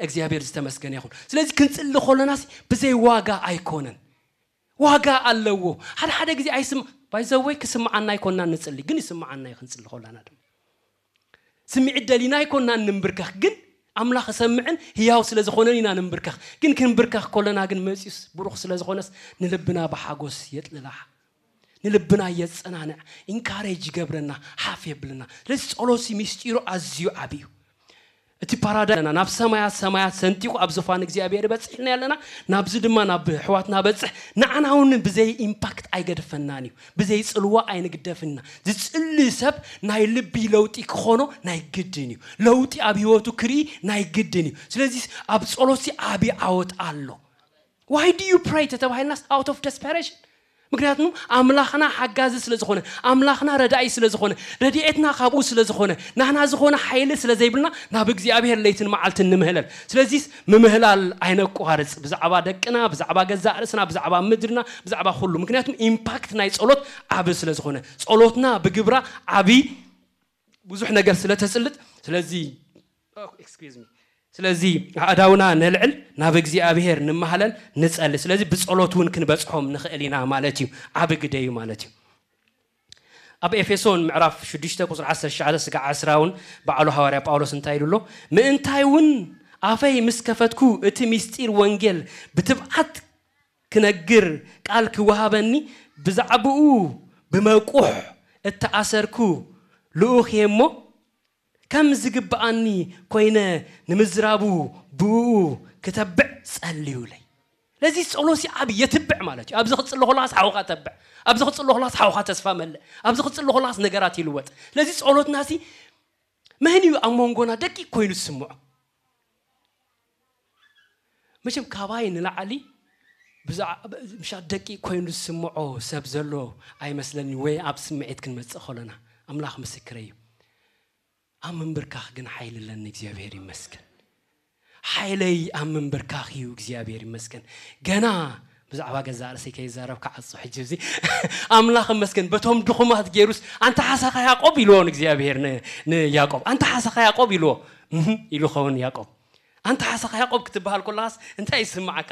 እግዚኣብሔር ዝተመስገነ ይኹን። ስለዚ ክንጽሊ ከለናስ ብዘይ ዋጋ ኣይኮነን። ዋጋ ኣለዎ። ሓደ ሓደ ግዜ ኣይስም-፣ ባይዘወይ ክስምዓና ኣይኮንናን ንጽሊ፣ ግን ይስምዓና እዩ ክንጽሊ ከለና ድማ። ስምዒት ደሊና ኣይኮንናን ንንብርከኽ፣ ግን ኣምላኽ እሰምዕን ህያው ስለ ዝኾነን ኢና ንንብርከኽ። ግን ክንብርከኽ ከለና ግን መጺኡስ ብሩኽ ስለ ዝኾነስ ንልብና ብሓጎስ የጥልላሕ። ንልብና የጸናንዕ፣ ኢንካሬጅ ይገብረና፣ ሓፍ የብልና። ስለዚ ጸሎትሲ ምስጢሩ ኣዝዩ ዓቢ እዩ። እቲ ፓራዳይስ ኣለና ናብ ሰማያት ሰማያት ሰንጢቑ ኣብ ዙፋን እግዚኣብሔር በፂሕና ኣለና። ናብዚ ድማ ናብ ኣሕዋትና በፅሕ። ንዓና እውን ብዘይ ኢምፓክት ኣይገድፈናን እዩ። ብዘይ ፅልዋ ኣይንግደፍና። ዝፅሊ ሰብ ናይ ልቢ ለውጢ ክኾኖ ናይ ግድን እዩ። ለውጢ ኣብ ህይወቱ ክርኢ ናይ ግድን እዩ። ስለዚ ኣብ ጸሎትሲ ዓቢ ዓወት ኣሎ። Why do you pray ተተባሂልናስ out of desperation። ምክንያቱ ኣምላኽና ሓጋዚ ስለ ዝኾነ፣ ኣምላኽና ረዳኢ ስለ ዝኾነ፣ ረድኤትና ካብኡ ስለ ዝኾነ፣ ናህና ዝኾነ ሓይሊ ስለ ዘይብልና ናብ እግዚኣብሔር ለይትን መዓልትን ንምህለል። ስለዚስ ምምህላል ኣይነቋርጽ። ብዛዕባ ደቅና፣ ብዛዕባ ገዛእ ርእስና፣ ብዛዕባ ምድርና፣ ብዛዕባ ኩሉ። ምክንያቱ ኢምፓክት ናይ ጸሎት ዓቢ ስለ ዝኾነ፣ ጸሎትና ብግብራ ዓቢ ብዙሕ ነገር ስለ ተስልጥ። ስለዚ ኤክስኪውዝ ሚ ስለዚ ኣእዳውና ነልዕል፣ ናብ እግዚኣብሔር ንመሃለል፣ ንጸሊ። ስለዚ ብጸሎት እውን ክንበጽሖም ንኽእል ኢና ማለት እዩ። ዓቢ ግደ እዩ ማለት እዩ። ኣብ ኤፌሶን ምዕራፍ ሽዱሽተ ቁጽሪ ዓሰርተ ትሽዓተ ስጋዕ ዕስራ እውን በዓሉ ሃዋርያ ጳውሎስ እንታይ ኢሉ ኣሎ? ምእንታይ እውን ኣፈይ ምስ ከፈትኩ እቲ ምስጢር ወንጌል ብትብዓት ክነግር ቃል ክወሃበኒ ብዛዕባኡ ብመቁሕ እተኣሰርኩ ልኡኽ እየ እሞ ከም ዝግብኣኒ ኮይነ ንምዝራቡ ብኡ ክተብዕ ጸልዩለይ። ስለዚ ጸሎሲ ዓብ የትብዕ ማለት እዩ። ኣብዚ ክጽሎ ከለኻስ ሓውኻ ተብዕ፣ ኣብዚ ክጽሎ ከለኻስ ሓውኻ ተስፋ መልእ፣ ኣብዚ ክጽሎ ከለኻስ ነገራት ይልወጥ። ስለዚ ጸሎትናሲ መን እዩ ኣብ መንጎና ደቂቅ ኮይኑ ዝስምዖ? መቸም ካባይ ንላዕሊ ብዛዕ- ምሻ ደቂቅ ኮይኑ ዝስምዖ ሰብ ዘሎ ኣይመስለኒ፣ ወይ ኣብ ስምዒት ክንመጽእ ከሎና። ኣምላኽ ምስክረ እዩ። ኣብ ምንብርካኽ ግን ሓይሊ ኣለኒ፣ እግዚኣብሔር ይመስገን። ሓይለይ ኣብ ምንብርካኽ እዩ፣ እግዚኣብሔር ይመስገን። ገና ብዛዕባ ገዛ ርእሰይ ከይዛረብ ክዓጹ ሕጂ እዚ ኣምላኽ ይመስገን። በቶም ድኹማት ገይሩስ፣ ኣንታ ሓሳኻ ያዕቆብ ኢልዎ ንእግዚኣብሔር፣ ን- ንያዕቆብ ኣንታ ሓሳኻ ያዕቆብ ኢልዎ። እህ ኢሉ ኸውን ያዕቆብ። ኣንታ ሓሳኻ ያዕቆብ ክትበሃል ከለኻስ እንታይ ይስምዓካ?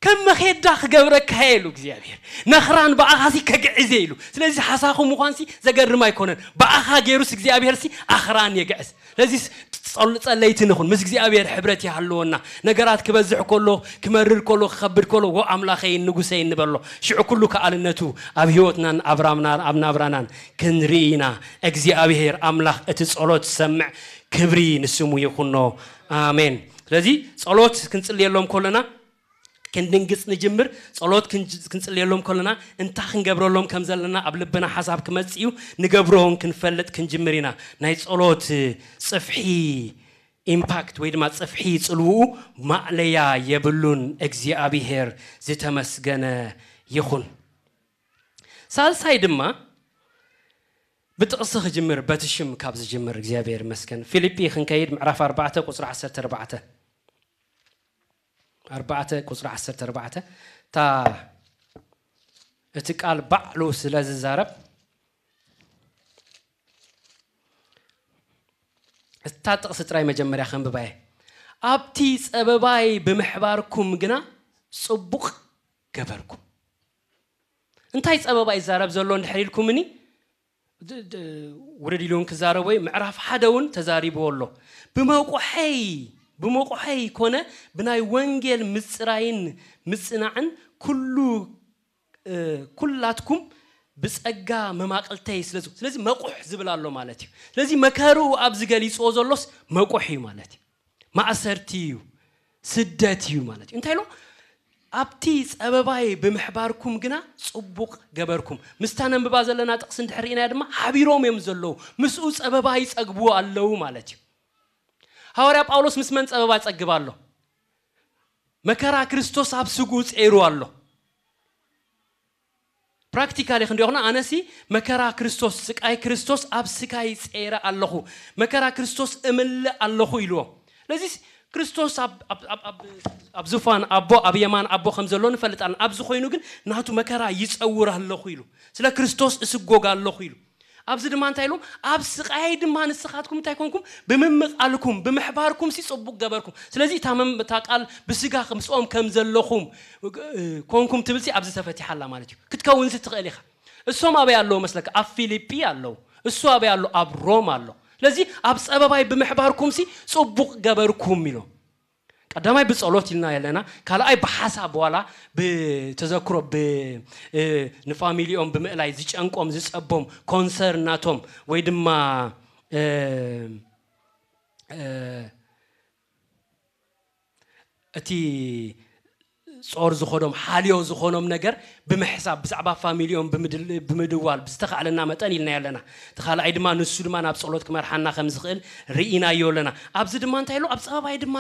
ከም መኼዳ ክገብረካ እየ ኢሉ እግዚኣብሔር። ነኽራን ብኣኻሲ ከግዕዝ እየ ኢሉ። ስለዚ ሓሳኹ ምዃንሲ ዘገርም ኣይኮነን። ብኣኻ ገይሩስ እግዚኣብሔርሲ ኣኽራን የግዕዝ። ስለዚ ጸል- ጸለይቲ ንኹን፣ ምስ እግዚኣብሔር ሕብረት ይሃልወና። ነገራት ክበዝሕ ከሎ፣ ክመርር ከሎ፣ ክኸብድ ከሎ፣ ወ ኣምላኸይን ንጉሰይን ንበሎ። ሽዑ ኩሉ ከኣልነቱ ኣብ ህይወትናን ኣብ ራምና- ኣብ ናብራናን ክንርኢ ኢና። እግዚኣብሔር ኣምላኽ እቲ ጸሎት ዝሰምዕ ክብሪ ንስሙ ይኹኖ። ኣሜን። ስለዚ ጸሎት ክንጽልየሎም ከለና ክንድንግጽ ንጅምር። ጸሎት ክንጅ- ክንጽልየሎም ከለና እንታይ ክንገብረሎም ከም ዘለና ኣብ ልብና ሓሳብ ክመጽእ እዩ። ንገብሮውን ክንፈልጥ ክንጅምር ኢና። ናይ ጸሎት ጽፍሒ ኢምፓክት ወይ ድማ ጽፍሒ ጽልውኡ ማእለያ የብሉን። እግዚኣብሔር ዝተመስገነ ይኹን። ሳልሳይ ድማ ብጥቕሲ ክጅምር፣ በቲ ሽም ካብ ዝጅምር እግዚኣብሔር ይመስገን። ፊልጲ ክንከይድ ምዕራፍ ኣርባዕተ ቁጽሪ ዓሰርተ ኣርባዕተ። ኣርባዕተ ቁጽሪ ዓሰርተ ኣርባዕተ። እታ እቲ ቃል ባዕሉ ስለ ዝዛረብ፣ እታ ጥቕሲ ጥራይ መጀመርያ ከንብባየ። ኣብቲ ጸበባይ ብምሕባርኩም ግና ጽቡቕ ገበርኩም። እንታይ ጸበባ ይዛረብ ዘሎ እንድሕር ኢልኩምኒ፣ ድ- ድ- ውረድ ኢሉ እውን ክዛረብ ወይ ምዕራፍ ሓደ እውን ተዛሪብዎ ኣሎ። ብመቁሐይ ብመቁሐይ ኮነ ብናይ ወንጌል ምጽራይን ምጽናዕን ኩሉ እ፣ ኩላትኩም ብጸጋ መማቕልተይ ስለ ዝኾ- ስለዚ መቁሕ ዝብል ኣሎ ማለት እዩ። ስለዚ መከርኡ ኣብዚ ገሊጽዎ ዘሎስ መቁሕ እዩ ማለት እዩ። ማእሰርቲ እዩ፣ ስደት እዩ ማለት እዩ። እንታይ ኢሎ? ኣብቲ ጸበባይ ብምሕባርኩም ግና ጽቡቕ ገበርኩም። ምስታ ነንብባ ዘለና ጥቕሲ እንድሕር ርኢናያ ድማ ሓቢሮም እዮም ዘለዉ። ምስኡ ጸበባ ይጸግቡ ኣለዉ ማለት እዩ። ሃዋርያ ጳውሎስ ምስ መን ጸበባ ጸግብ ኣሎ? መከራ ክርስቶስ ኣብ ስግኡ ጸይሩ ኣሎ። ፕራክቲካሊ ክንዲኹና ኣነሲ መከራ ክርስቶስ፣ ስቃይ ክርስቶስ ኣብ ስጋይ ጸይረ ኣለኹ፣ መከራ ክርስቶስ እምልእ ኣለኹ ኢልዎ። ስለዚ ክርስቶስ ኣብ- ኣብ- ኣብ- ኣብ- ኣብ ዙፋን ኣቦ፣ ኣብ የማን ኣቦ ከም ዘሎ ንፈልጥ ኣለና። ኣብዚ ኮይኑ ግን ናቱ መከራ ይጸውር ኣለኹ ኢሉ፣ ስለ ክርስቶስ እስጎግ ኣለኹ ኢሉ። ኣብዚ ድማ እንታይ ኢሎም? ኣብ ስቃይ ድማ ንስኻትኩም እንታይ ኮንኩም? ብምምቓልኩም ብምሕባርኩም ሲ ጽቡቅ ገበርኩም። ስለዚ እታ መም- እታ ቃል ብስጋ ምስኦም ከም ዘለኹም እ፣ ኮንኩም ትብል ሲ ኣብዚ ተፈቲሓላ ማለት እዩ። ክትከውን ሲ ትኽእል ኢኻ። እሶም ኣበይ ኣለዉ መስለካ? ኣብ ፊልጲ ኣለዉ። እሱ ኣበይ ኣሎ? ኣብ ሮም ኣሎ። ስለዚ ኣብ ጸበባይ ብምሕባርኩም ሲ ጽቡቅ ገበርኩም ኢሎም። ቀዳማይ ብጸሎት ኢልና ኣለና፣ ካልኣይ ብሓሳብ ዋላ ብተዘክሮ ብ- እ፣ ንፋሚሊኦም ብምእላይ ዝጨንቆም ዝጸቦም ኮንሰርን ናቶም ወይ ድማ እ፣ እቲ ጾር ዝኾኖም ሓልዮ ዝኾኖም ነገር ብምሕሳብ ብዛዕባ ፋሚሊኦም ብምድዋል ብዝተኻእለና መጠን ኢልና ኣለና። እቲ ካልኣይ ድማ ንሱ ድማ ናብ ጸሎት ክመርሓና ከም ዝኽእል ርኢናዮ ኣለና። ኣብዚ ድማ እንታይ ኢሉ ኣብ ጸባባይ ድማ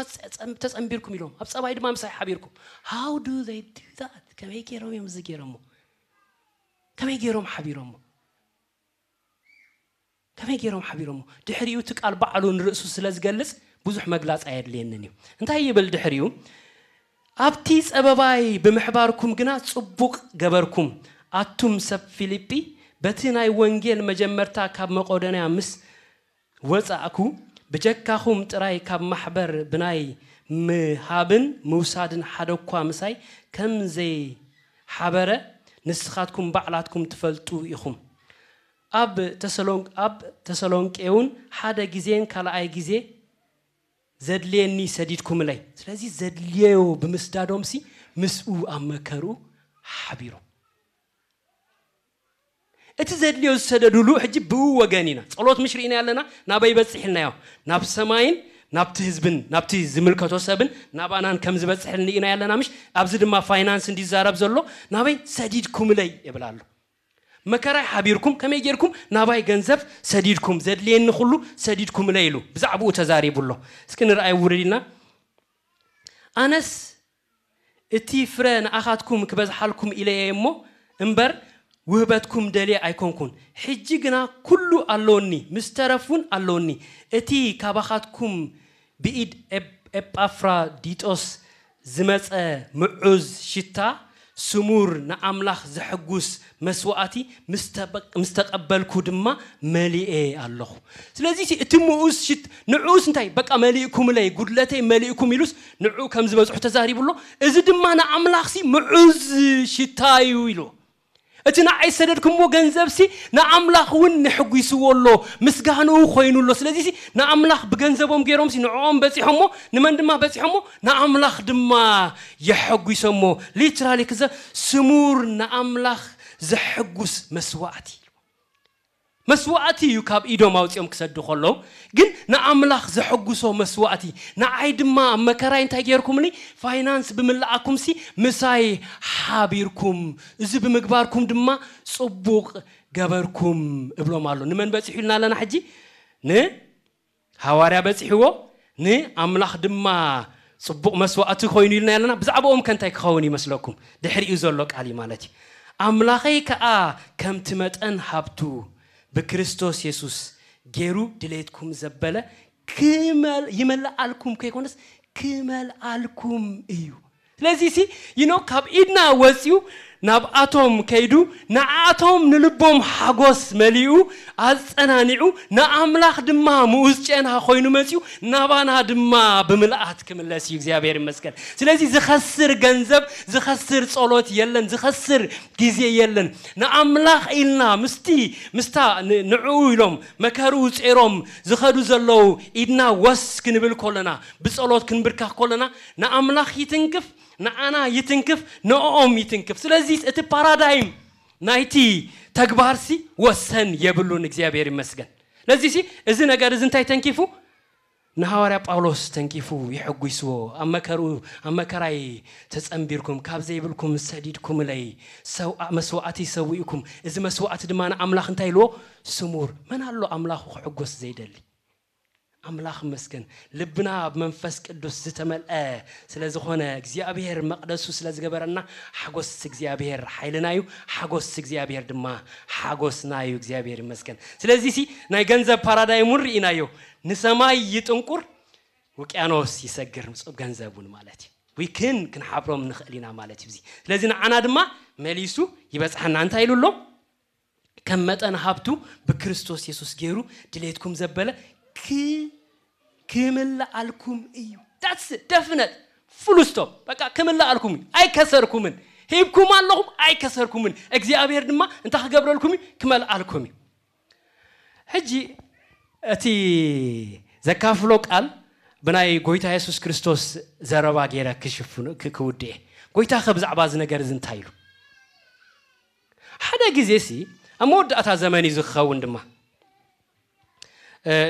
ተጸንቢርኩም ኢሎም ኣብ ጸባይ ድማ ምሳይ ሓቢርኩም how do they do that ከመይ ገይሮም እዮም እዚ ገይሮሞ ከመይ ገይሮም ሓቢሮሞ ከመይ ገይሮም ሓቢሮሞ ድሕሪኡ እቲ ቃል ባዕሉ ንርእሱ ስለ ዝገልጽ ብዙሕ መግላጽ ኣየድልየንን እዩ እንታይ ይብል ድሕሪኡ ኣብቲ ጸበባይ ብምሕባርኩም ግና ጽቡቕ ገበርኩም ኣቱም ሰብ ፊልጲ በቲ ናይ ወንጌል መጀመርታ ካብ መቄዶንያ ምስ ወጻእኩ ብጀካኹም ጥራይ ካብ ማሕበር ብናይ ምሃብን ምውሳድን ሓደ እኳ ምሳይ ከም ዘይሓበረ ንስኻትኩም ባዕላትኩም ትፈልጡ ኢኹም። ኣብ ተሰሎንቄ እውን ሓደ ግዜን ካልኣይ ግዜ ዘድልየኒ ሰዲድኩምለይ። ስለዚ ዘድልየዮ ብምስዳዶምሲ ምስኡ ኣብ መከርኡ ሓቢሮም። እቲ ዘድልዮ ዝሰደዱሉ ሕጂ ብኡ ወገን ኢና ጸሎት ምሽ ርኢና ኣለና ናበይ በጽሕ ኢልናዮ ናብ ሰማይን ናብቲ ህዝብን ናብቲ ዝምልከቶ ሰብን ናባናን ከም ዝበጽሕ ንኢና ኣለና ምሽ ኣብዚ ድማ ፋይናንስ እንዲዛረብ ዘሎ ናበይ ሰዲድኩምለይ ይብል ኣሎ መከራይ ሓቢርኩም ከመይ ጌርኩም ናባይ ገንዘብ ሰዲድኩም ዘድልየኒ ኩሉ ሰዲድኩምለይ ኢሉ ብዛዕባኡ ተዛሪቡ ኣሎ እስኪ ንርኣይ ውርድ ኢልና ኣነስ እቲ ፍረ ንኣኻትኩም ክበዝሓልኩም ኢለ እየ እሞ እምበር ውህበትኩም ደልየ ኣይኮንኩን። ሕጂ ግና ኩሉ ኣለወኒ፣ ምስ ተረፍ እውን ኣለወኒ። እቲ ካባኻትኩም ብኢድ ኤጳፍራዲጦስ ዝመጸ ምዑዝ ሽታ ስሙር ንኣምላኽ ዘሐጉስ መስዋእቲ ምስ ተቐበልኩ ድማ መሊኤ ኣለኹ። ስለዚ እቲ ምኡዝ ሽት ንዑስ እንታይ በቃ መሊእኩምለይ ጉድለተይ መሊእኩም ኢሉስ ንዑ ከም ዝበጽሑ ተዛሪቡ ኣሎ። እዚ ድማ ንኣምላኽሲ ምዑዝ ሽታ እዩ ኢሉ። እቲ ንዓይ ዝሰደድኩምዎ ገንዘብሲ ንኣምላኽ እውን ንሕጒስዎ ኣሎ፣ ምስጋንኡ ኮይኑ ኣሎ። ስለዚሲ ንኣምላኽ ብገንዘቦም ገይሮምሲ ንዕኦም በጺሖሞ፣ ንመን ድማ በጺሖሞ? ንኣምላኽ ድማ የሐጒሶሞ። ሊትራሊ ክዘ ስሙር ንኣምላኽ ዘሐጉስ መስዋእቲ መስዋእቲ እዩ ካብ ኢዶም ኣውፂኦም ክሰዱ ከለዉ ግን ንኣምላኽ ዘሐጉሶ መስዋእቲ ንዓይ ድማ ኣብ መከራይ እንታይ ጌርኩምኒ ፋይናንስ ብምልኣኩም ሲ ምሳይ ሓቢርኩም እዚ ብምግባርኩም ድማ ፅቡቕ ገበርኩም እብሎም ኣሎ ንመን በፂሑ ኢልና ኣለና ሕጂ ን ሃዋርያ በጺሕዎ ንኣምላኽ ድማ ጽቡቕ መስዋእቲ ኮይኑ ኢልና ኣለና። ብዛዕባኦም ከ እንታይ ክኸውን ይመስለኩም? ድሕሪኡ ዘሎ ቃል እዩ ማለት እዩ። ኣምላኸይ ከኣ ከምቲ መጠን ሃብቱ ብክርስቶስ የሱስ ገይሩ ድሌትኩም ዘበለ ይመልኣልኩም ከይኮነስ ክመልኣልኩም እዩ። ስለዚ ሲ ይኖ ካብ ኢድና ወፂኡ ናብኣቶም ከይዱ ንኣቶም ንልቦም ሓጎስ መሊኡ ኣፀናኒዑ ንኣምላኽ ድማ ምኡዝ ጨና ኮይኑ መፂኡ ናባና ድማ ብምልኣት ክምለስ እዩ እግዚኣብሔር ይመስገን ስለዚ ዝኸስር ገንዘብ ዝኸስር ፀሎት የለን ዝኸስር ግዜ የለን ንኣምላኽ ኢልና ምስቲ ምስታ ንዕኡ ኢሎም መከርኡ ፂሮም ዝኸዱ ዘለዉ ኢድና ወስ ክንብል ከለና ብፀሎት ክንብርካኽ ከለና ንኣምላኽ ይትንክፍ ንዓና ይትንክፍ ንኦም ይትንክፍ ስለዚ እቲ ፓራዳይም ናይቲ ተግባርሲ ወሰን የብሉን እግዚኣብሔር ይመስገን ለዚሲ እዚ ነገር እዚ እንታይ ተንኪፉ ንሃዋርያ ጳውሎስ ተንኪፉ ይሕጒስዎ ኣብ መከርኡ ኣብ መከራይ ተጸንቢርኩም ካብ ዘይብልኩም ሰዲድኩምለይ መስዋዕቲ ሰዊእኩም እዚ መስዋዕቲ ድማ ንኣምላኽ እንታይ ኢልዎ ስሙር መን ኣሎ ኣምላኹ ክሕጎስ ዘይደሊ ኣምላኽ ይመስገን ልብና ብመንፈስ ቅዱስ ዝተመልአ ስለ ዝኾነ እግዚኣብሔር መቕደሱ ስለ ዝገበረና ሓጎስ እግዚኣብሔር ሓይልና እዩ ሓጎስ እግዚኣብሔር ድማ ሓጎስና እዩ እግዚኣብሔር ይመስገን ስለዚ ሲ ናይ ገንዘብ ፓራዳይም እውን ርኢናዮ ንሰማይ ይጥንቁር ውቅያኖስ ይሰግር ገንዘብ እውን ማለት እዩ ዊክን ክንሓብሮም ንኽእል ኢና ማለት እዩ ስለዚ ንዓና ድማ መሊሱ ይበፅሓና እንታይ ኢሉ ኣሎ ከም መጠን ሃብቱ ብክርስቶስ የሱስ ገይሩ ድሌትኩም ዘበለ ክምልኣልኩም እዩ that's definite full stop በቃ ክምልኣልኩም እዩ ኣይከሰርኩምን ሂብኩም ኣለኹም ኣይከሰርኩምን እግዚኣብሔር ድማ እንታይ ክገብረልኩም እዩ ክመልኣልኩም እዩ ሕጂ እቲ ዘካፍሎ ቃል ብናይ ጎይታ የሱስ ክርስቶስ ዘረባ ገይረ ክሽፍኑ ክውድኤ ጎይታ ከ ብዛዕባ እዚ ነገር እዚ እንታይ ኢሉ ሓደ ግዜ ሲ ኣብ መወዳእታ ዘመን እዩ ዝኸውን ድማ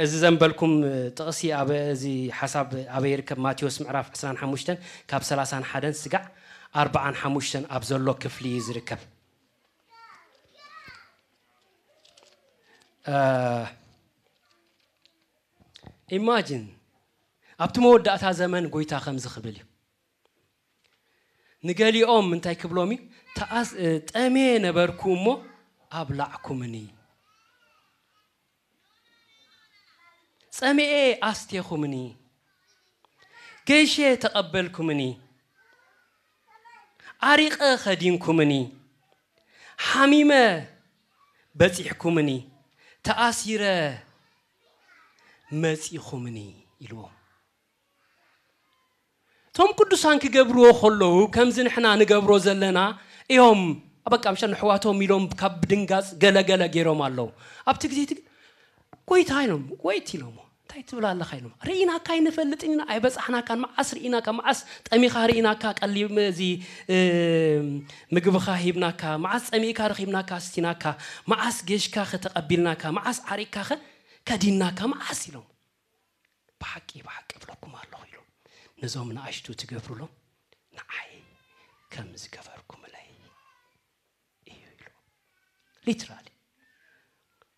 እዚ ዘንበልኩም ጥቕሲ ኣብ እዚ ሓሳብ ኣበይ ይርከብ? ማቴዎስ ምዕራፍ ዕስራን ሓሙሽተን ካብ ሰላሳን ሓደን ስጋዕ ኣርባዓን ሓሙሽተን ኣብ ዘሎ ክፍሊ እዩ ዝርከብ። ኢማጂን ኣብቲ መወዳእታ ዘመን ጎይታ ከምዚ ክብል እዩ። ንገሊኦም እንታይ ክብሎም እዩ? "ተኣስ-፣ እ፣ ጠሜ ነበርኩ እሞ ኣብላዕኩምኒ፣ ጸሚኤ ኣስቴኹምኒ፣ ገይሼ ተቐበልኩምኒ፣ ዓሪቐ ኸዲንኩምኒ፣ ሓሚመ በጺሕኩምኒ፣ ተኣሲረ መጺኹምኒ" ኢልዎም። እቶም ቅዱሳን ክገብርዎ ከለዉ ከምዚ ንሕና ንገብሮ ዘለና እዮም። በቃ ምሸ ንሕዋቶም ኢሎም ካብ ድንጋጽ ገለገለ ገይሮም ኣለዉ። ኣብቲ ግዜ እቲ ግን ጎይታ ኢሎም፣ ወይት ኢሎሞ። "እንታይ ትብል ኣለኻ?" ኢሎም። "ርኢናካ ኣይንፈልጥን ኢና፣ ኣይበጻሕናካን። መዓስ ርኢናካ? መዓስ ጠሚኻ ርኢናካ? ቀሊ-፣ እዚ፣ እ፣ ምግብኻ ሂብናካ? መዓስ ጸሚእካ ረኺብናካ፣ ኣስቲናካ? መዓስ ጌሽካ ኸ ተቐቢልናካ? መዓስ ዓሪቅካ ኸ ከዲንናካ? መዓስ?" ኢሎም። "ብሓቂ፣ ብሓቂ እብለኩም ኣለኹ" ኢሎም። "ነዞም ንኣሽቱ ትገብሩሎም ንዓይ ከም ዝገበርኩምለይ እዩ" ኢሎም። ሊትራሊ።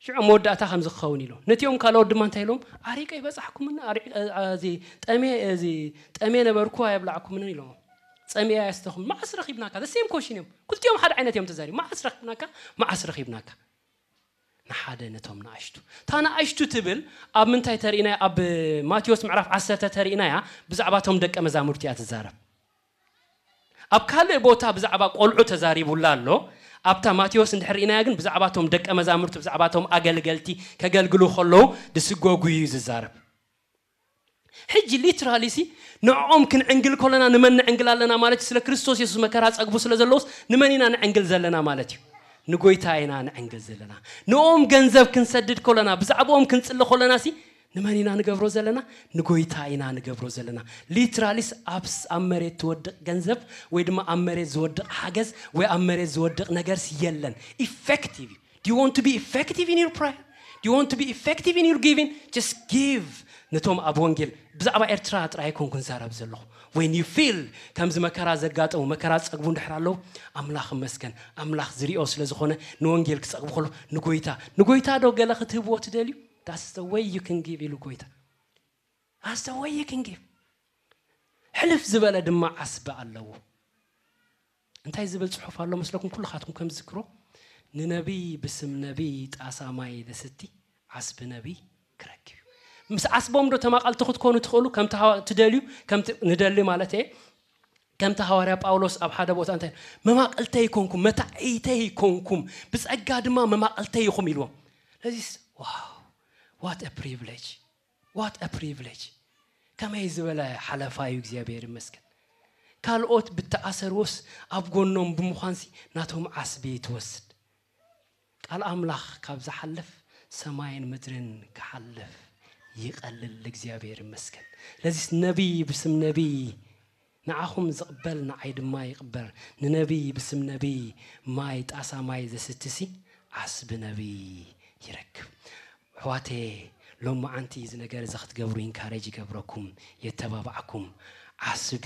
ሽዑ መወዳእታ ከምዚ ክኸውን ኢሎም። ነቲኦም ካልኦት ድማ እንታይ ኢሎም? "ዓሪቀ ይበጻሕኩምን፣ ዓሪቀ፣ እ፣ እዚ ጠሜ፣ እዚ ጠሜ ነበርኩ ኣየብላዕኩምን" ኢሎም። "ጸሚኤ ኣየስተኹም፣ መዓስ ረኺብናካ?" The same question እዮም። ክልቲኦም ሓደ ዓይነት እዮም ተዛሪቡ። "መዓስ ረኺብናካ? መዓስ ረኺብናካ?" ንሓደ ነቶም ንኣሽቱ። እታ ንኣሽቱ ትብል ኣብ ምንታይ ተርእይናያ? ኣብ ማቴዎስ ምዕራፍ ዓሰርተ ተርእይናያ፣ ብዛዕባ እቶም ደቀ መዛሙርቲ እያ ትዛረብ። ኣብ ካልእ ቦታ ብዛዕባ ቆልዑ ተዛሪቡላ ኣሎ። ኣብታ ማቴዎስ እንድሕር ርኢናያ ግን ብዛዕባ እቶም ደቀ መዛሙርቲ፣ ብዛዕባ እቶም ኣገልገልቲ ከገልግሉ ከለዉ ዝስጎጉ እዩ ዝዛረብ። ሕጂ ሊትራሊ ሲ ንዕኦም ክንዕንግል ከለና ንመን ንዕንግል ኣለና ማለት እዩ? ስለ ክርስቶስ የሱስ መከራ ጸግቡ ስለ ዘለውስ ንመን ኢና ንዕንግል ዘለና ማለት እዩ? ንጎይታ ኢና ንዕንግል ዘለና። ንኦም ገንዘብ ክንሰድድ ከለና፣ ብዛዕባኦም ክንጽሊ ከለና ሲ ንመን ኢና ንገብሮ ዘለና? ንጎይታ ኢና ንገብሮ ዘለና። ሊትራሊስ ኣብ ስ-፣ ኣብ መሬት ትወድቕ ገንዘብ ወይ ድማ ኣብ መሬት ዝወድቕ ሓገዝ ወይ ኣብ መሬት ዝወድቕ ነገርስ የለን። ኢፌክቲቭ እዩ። Do you want to be effective in your prayer? Do you want to be effective in your giving? Just give. ነቶም ኣብ ወንጌል ብዛዕባ ኤርትራ ጥራይ ኣይኮንኩን ዛረብ ዘለኹ። When you feel ከምዚ መከራ ዘጋጠሙ፣ መከራ ዝጸግቡ እንድሕር ኣለዉ፣ ኣምላኽ ይመስገን፣ ኣምላኽ ዝሪኦ ስለ ዝኾነ ንወንጌል ክጸግቡ ከሎ ንጎይታ፣ ንጎይታ ዶ ገለ ክትህብዎ ትደልዩ? That's the way you can give ኢሉ ጎይታ። That's the way you can give። ሕልፍ ዝበለ ድማ ዓስቢ ኣለዎ። እንታይ ዝብል ጽሑፍ ኣሎ መስለኩም? ኩልኻትኩም ከም ዝዝክሮ፣ "ንነቢይ ብስም ነቢይ ጣሳ ማይ ዘስቲ ዓስቢ ነቢይ ክረክብ እዩ።" ምስ ዓስቦም ዶ ተማቐልቲ ክትኮኑ ትኽእሉ? ከምቲ ሃዋ-፣ ትደልዩ፣ ከምቲ ንደሊ ማለት እየ። ከምቲ ሃዋርያ ጳውሎስ ኣብ ሓደ ቦታ እንታይ፣ "መማቐልተይ ይኮንኩም፣ መታዕይተይ ይኮንኩም፣ ብጸጋ ድማ መማቐልተይ ኢኹም" ኢልዎም። ለዚስ፣ ዋው፣ what a privilege፣ what a privilege። ከመይ ዝበለ ሓለፋ እዩ፣ እግዚኣብሔር ይመስገን። ካልኦት ብተኣሰርዎስ ኣብ ጎኖም ብምዃንሲ ናቶም ዓስቢ ትወስድ። ቃል ኣምላኽ ካብ ዝሓልፍ ሰማይን ምድርን ክሓልፍ ይቐልል። እግዚኣብሔር ይመስገን። ለዚስ ነቢይ ብስም ነቢይ ንዓኹም ዝቕበል ንዓይ ድማ ይቕበል። ንነቢይ ብስም ነቢይ ማይ፣ ጣሳ ማይ ዘስትሲ ዓስቢ ነቢይ ይረክብ። ኣሕዋተየ፣ ሎማዓንቲ እዚ ነገር እዚ ክትገብሩ ኢንካሬጅ ይገብረኩም፣ የተባባዕኩም። ዓስቢ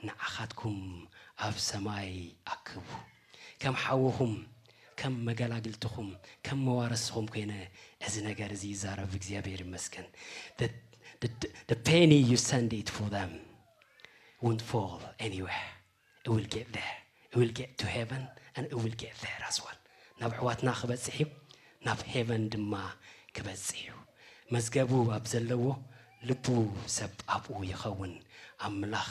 ንዓኻትኩም ኣብ ሰማይ ኣክቡ። ከም ሓውኹም፣ ከም መገላግልትኹም፣ ከም መዋረስኹም ኮይነ እዚ ነገር እዚ ይዛረብ። እግዚኣብሔር ይመስገን። The, the, the penny you send it for them won't fall anywhere. It will get there. It will get to heaven and it will get there as well. ናብ ኣሕዋትና ክበጽሕ እዩ፣ ናብ ሄቨን ድማ ክበጽሕ እዩ። መዝገቡ ኣብ ዘለዎ ልቡ ሰብ ኣብኡ ይኸውን። ኣምላኽ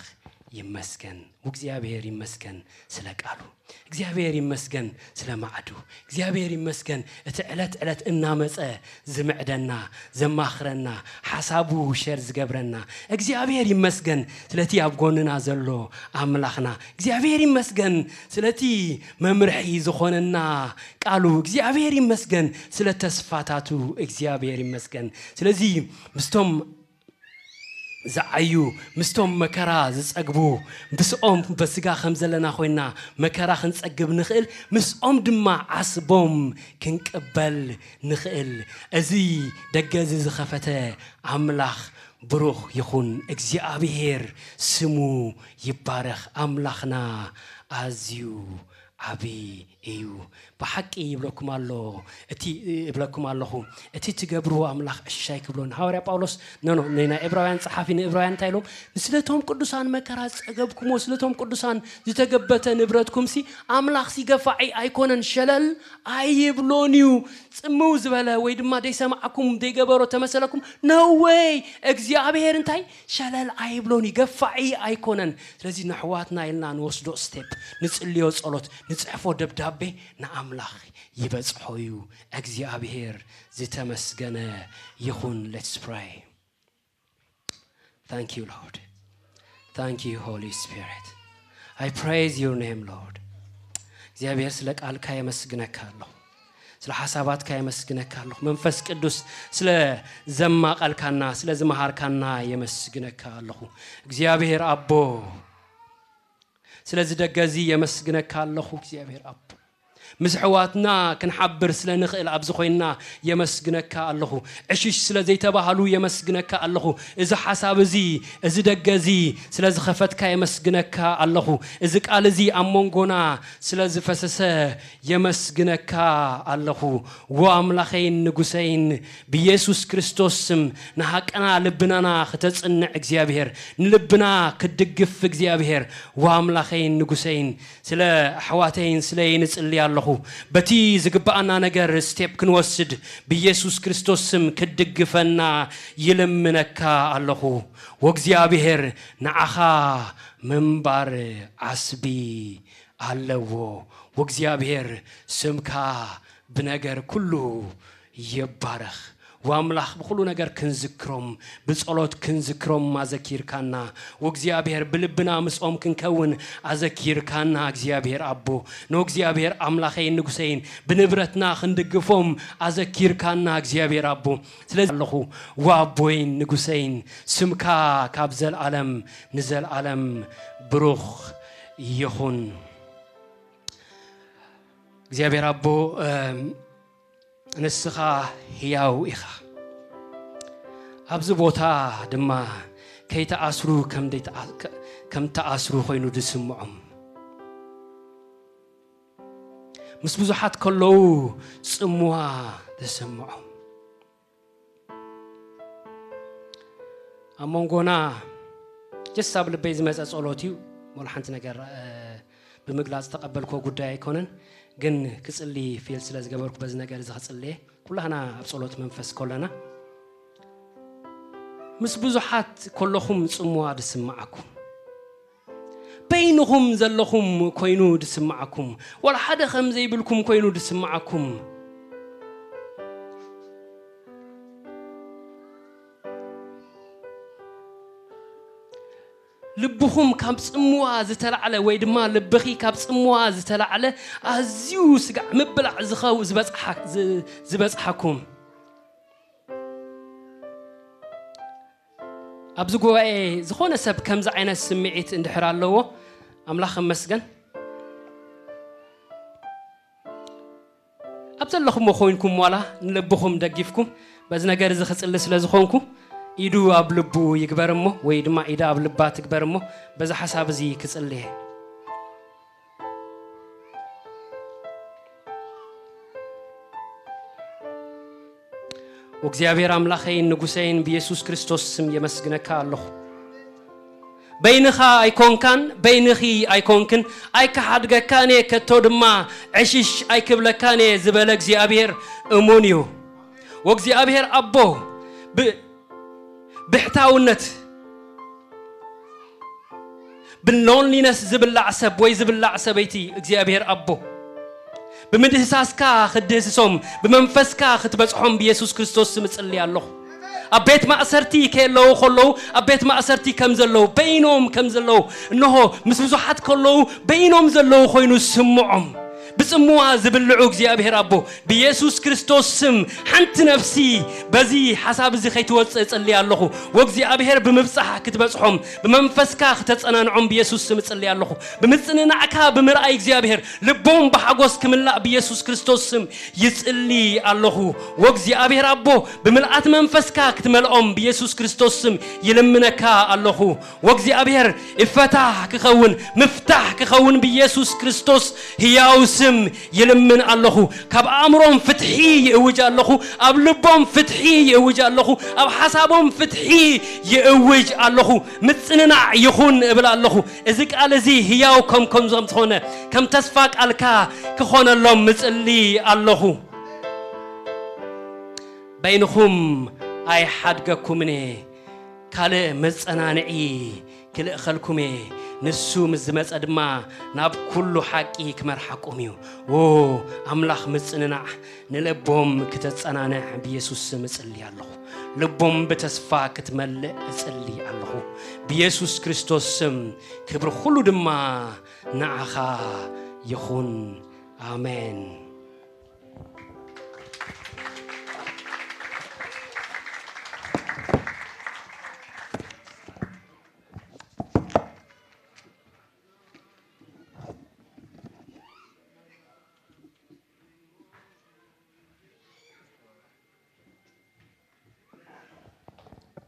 ይመስገን፣ እግዚኣብሔር ይመስገን ስለ ቃሉ፣ እግዚኣብሔር ይመስገን ስለ ማዕዱ፣ እግዚኣብሔር ይመስገን እቲ ዕለት ዕለት እናመጸ ዝምዕደና፣ ዘማኽረና፣ ሓሳቡ ሸር ዝገብረና፣ እግዚኣብሔር ይመስገን ስለቲ ኣብ ጎንና ዘሎ ኣምላኽና፣ እግዚኣብሔር ይመስገን ስለቲ መምርሒ ዝኾነና ቃሉ፣ እግዚኣብሔር ይመስገን ስለ ተስፋታቱ፣ እግዚኣብሔር ይመስገን። ስለዚ ምስቶም ዝዓዩ፣ ምስቶም መከራ ዝጸግቡ፣ ምስኦም በስጋ ከም ዘለና ኮይና መከራ ክንጸግብ ንኽእል፣ ምስኦም ድማ ዓስቦም ክንቅበል ንኽእል። እዚ ደገ እዚ ዝኸፈተ ኣምላኽ ብሩኽ ይኹን። እግዚኣብሔር ስሙ ይባረኽ። ኣምላኽና ኣዝዩ ዓቢ እዩ። ብሓቂ ይብለኩም ኣሎ፣ እቲ፣ እብለኩም ኣለኹ፣ እቲ ትገብርዎ ኣምላኽ ዕሽሽ ኣይክብሎን። ሃዋርያ ጳውሎስ፣ ኖ፣ ኖ፣ ናይ ዕብራውያን ጸሓፊ ንዕብራውያን እንታይ ኢሎም? "ስለቶም ቅዱሳን መከራ ዝጸገብኩሞ፣ ስለቶም ቅዱሳን ዝተገበተ ንብረትኩምሲ ኣምላኽሲ ገፋዒ ኣይኮነን፣ ሸለል ኣይብሎን እዩ። ጽምው ዝበለ ወይ ድማ ደይሰማዕኩም፣ ደይገበሮ ተመሰለኩም፣ no way፣ እግዚኣብሔር እንታይ ሸለል ኣይብሎን እዩ፣ ገፋዒ ኣይኮነን። ስለዚ ንኣሕዋትና ኢልና ንወስዶ ስቴፕ፣ ንጽልዮ ጸሎት፣ ንጽሕፎ ደብዳቤ ንኣምላኽ ይበጽሖ እዩ። እግዚኣብሔር ዝተመስገነ ይኹን። Let's pray. Thank you, Lord. Thank you, Holy Spirit. I praise your name, Lord. እግዚኣብሔር፣ ስለ ቃልካ የመስግነካ ኣለኹ። ስለ ሓሳባትካ የመስግነካ ኣለኹ። መንፈስ ቅዱስ፣ ስለ ዘማቐልካና፣ ስለ ዝመሃርካና የመስግነካ ኣለኹ። እግዚኣብሔር ኣቦ፣ ስለዚ ደገ እዚ የመስግነካ ኣለኹ። እግዚኣብሔር ኣቦ፣ ምስ ኣሕዋትና ክንሓብር ስለ ንኽእል ኣብዚ ኮይንና የመስግነካ ኣለኹ። ዕሽሽ ስለ ዘይተባህሉ የመስግነካ ኣለኹ። እዚ ሓሳብ እዚ፣ እዚ ደገ እዚ ስለ ዝኸፈትካ የመስግነካ ኣለኹ። እዚ ቃል እዚ ኣብ መንጎና ስለ ዝፈሰሰ የመስግነካ ኣለኹ። ዎ ኣምላኸይን ንጉሰይን፣ ብየሱስ ክርስቶስ ስም ንሃቀና ልብናና ክተጽንዕ እግዚኣብሔር፣ ንልብና ክትድግፍ እግዚኣብሔር፣ ዎ ኣምላኸይን ንጉሰይን፣ ስለ ኣሕዋተይን ስለይን እጽሊ ኣለኹ። በቲ ዝግብኣና ነገር ስቴፕ ክንወስድ ብየሱስ ክርስቶስ ስም ክትድግፈና ይልምነካ ኣለኹ። ወእግዚኣብሔር፣ ንዓኻ ምንባር ዓስቢ ኣለዎ። ወእግዚኣብሔር፣ ስምካ ብነገር ኩሉ ይባረኽ። ወኣምላኽ፣ ብኹሉ ነገር ክንዝክሮም፣ ብጸሎት ክንዝክሮም ኣዘኪርካና። ወእግዚኣብሔር፣ ብልብና ምስኦም ክንከውን ኣዘኪርካና። እግዚኣብሔር ኣቦ፣ ንእግዚኣብሔር ኣምላኸይን ንጉሰይን ብንብረትና ክንድግፎም ኣዘኪርካና። እግዚኣብሔር ኣቦ፣ ስለዚ ኣለኹ፣ ወኣቦይን ንጉሰይን፣ ስምካ ካብ ዘልኣለም ንዘልኣለም ብሩኽ ይኹን። እግዚኣብሔር ኣቦ፣ እም፣ ንስኻ ህያው ኢኻ። ኣብዚ ቦታ ድማ ከይተኣስሩ ከም ደይተኣ-፣ ከ-፣ ከም ተኣስሩ ኮይኑ ዝስምዖም፣ ምስ ብዙሓት ከለዉ ጽምዋ ዝስምዖም፣ ኣብ መንጎና ጀስት ኣብ ልበይ ዝመጸ ጸሎት እዩ። ወላ ሓንቲ ነገር፣ እ፣ ብምግላጽ ዝተቐበልክዎ ጉዳይ ኣይኮነን፣ ግን ክጽሊ ፊል ስለ ዝገበርኩ በዚ ነገር እዚ ክጽልየ። ኩላህና ኣብ ጸሎት መንፈስ ከለና፣ ምስ ብዙሓት ከለኹም ጽምዋ ዝስምዓኩም፣ በይንኹም ዘለኹም ኮይኑ ዝስምዓኩም፣ ዋላ ሓደ ከም ዘይብልኩም ኮይኑ ዝስምዓኩም፣ ልብኹም ካብ ጽምዋ ዝተላዕለ ወይ ድማ ልብኺ ካብ ጽምዋ ዝተላዕለ ኣዝዩ ስጋዕ ምብላዕ ዝኸው-፣ ዝበጽሓ-፣ ዝ-፣ ዝበጽሓኩም። ኣብዚ ጉባኤ ዝኾነ ሰብ ከምዚ ዓይነት ስምዒት እንድሕር ኣለዎ፣ ኣምላኽ ይመስገን። ኣብ ዘለኹሞ ኮይንኩም ዋላ ንልብኹም ደጊፍኩም፣ በዚ ነገር እዚ ክጽሊ ስለ ዝኾንኩ፣ ኢዱ ኣብ ልቡ ይግበር እሞ፣ ወይ ድማ ኢዳ ኣብ ልባ ትግበር እሞ፣ በዚ ሓሳብ እዚ ክጽልየ። እግዚኣብሔር ኣምላኸይን ንጉሰይን ብየሱስ ክርስቶስ ስም የመስግነካ ኣለኹ። በይንኻ ኣይኮንካን፣ በይንኺ ኣይኮንክን፣ ኣይከሓድገካን እየ፣ ከቶ ድማ ዕሽሽ ኣይክብለካን እየ ዝበለ እግዚኣብሔር እሙን እዩ። ወእግዚኣብሔር ኣቦ ብ-፣ ብሕታውነት ብሎንሊነስ ዝብላዕ ሰብ ወይ ዝብላዕ ሰበይቲ እግዚኣብሔር ኣቦ ብምድህሳስካ ክትድህስሶም ብመንፈስካ ክትበጽሖም ብየሱስ ክርስቶስ ስም እጽሊ ኣለኹ። ኣብ ቤት ማእሰርቲ ከየለዉ ከለዉ ኣብ ቤት ማእሰርቲ ከም ዘለዉ በይኖም ከም ዘለዉ እንሆ ምስ ብዙሓት ከለዉ በይኖም ዘለዉ ኮይኑ ስምዖም። ብጽምዋ ዝብልዑ እግዚኣብሔር ኣቦ፣ ብየሱስ ክርስቶስ ስም ሓንቲ ነፍሲ በዚ ሓሳብ እዚ ከይትወጽእ እጽሊ ኣለኹ። ወእግዚኣብሔር ብምብጻሕ ክትበጽሖም፣ ብመንፈስካ ክተጸናንዖም ብየሱስ ስም እጽሊ ኣለኹ። ብምጽንናዕካ ብምርኣይ እግዚኣብሔር ልቦም ብሓጎስ ክምላእ ብየሱስ ክርስቶስ ስም ይጽሊ ኣለኹ። ወእግዚኣብሔር ኣቦ ብምልኣት መንፈስካ ክትመልኦም ብየሱስ ክርስቶስ ስም ይልምነካ ኣለኹ። ወእግዚኣብሔር እፈታህ ክኸውን፣ ምፍታሕ ክኸውን ብየሱስ ክርስቶስ ህያው ስም ይልምን ኣለኹ። ካብ ኣእምሮም ፍትሒ ይእውጅ ኣለኹ። ኣብ ልቦም ፍትሒ ይእውጅ ኣለኹ። ኣብ ሓሳቦም ፍትሒ ይእውጅ ኣለኹ። ምጽንናዕ ይኹን እብል ኣለኹ። እዚ ቃል እዚ ህያው ከም ከም ዝኾነ ከም ተስፋ ቃልካ ክኾነሎም ምጽሊ ኣለኹ። በይንኹም ኣይሓድገኩምን እየ፣ ካልእ መጸናንዒ ክልእኸልኩም እየ። ንሱ ምስ ዝመጸ ድማ ናብ ኩሉ ሓቂ ክመርሓኩም እዩ። ዎ ኣምላኽ ምጽንናዕ ንልቦም ክተጸናንዕ ብየሱስ ስም እጽሊ ኣለኹ። ልቦም ብተስፋ ክትመልእ እጽሊ ኣለኹ። ብየሱስ ክርስቶስ ስም ክብሪ ኩሉ ድማ ንዓኻ ይኹን። ኣሜን።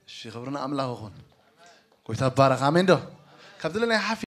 እሺ፣ ክብርና ኣምላኽ ይኹን። ጎይታ ባረኽ። ኣሜን ዶ? ካብዚ ለናይ ሓፊ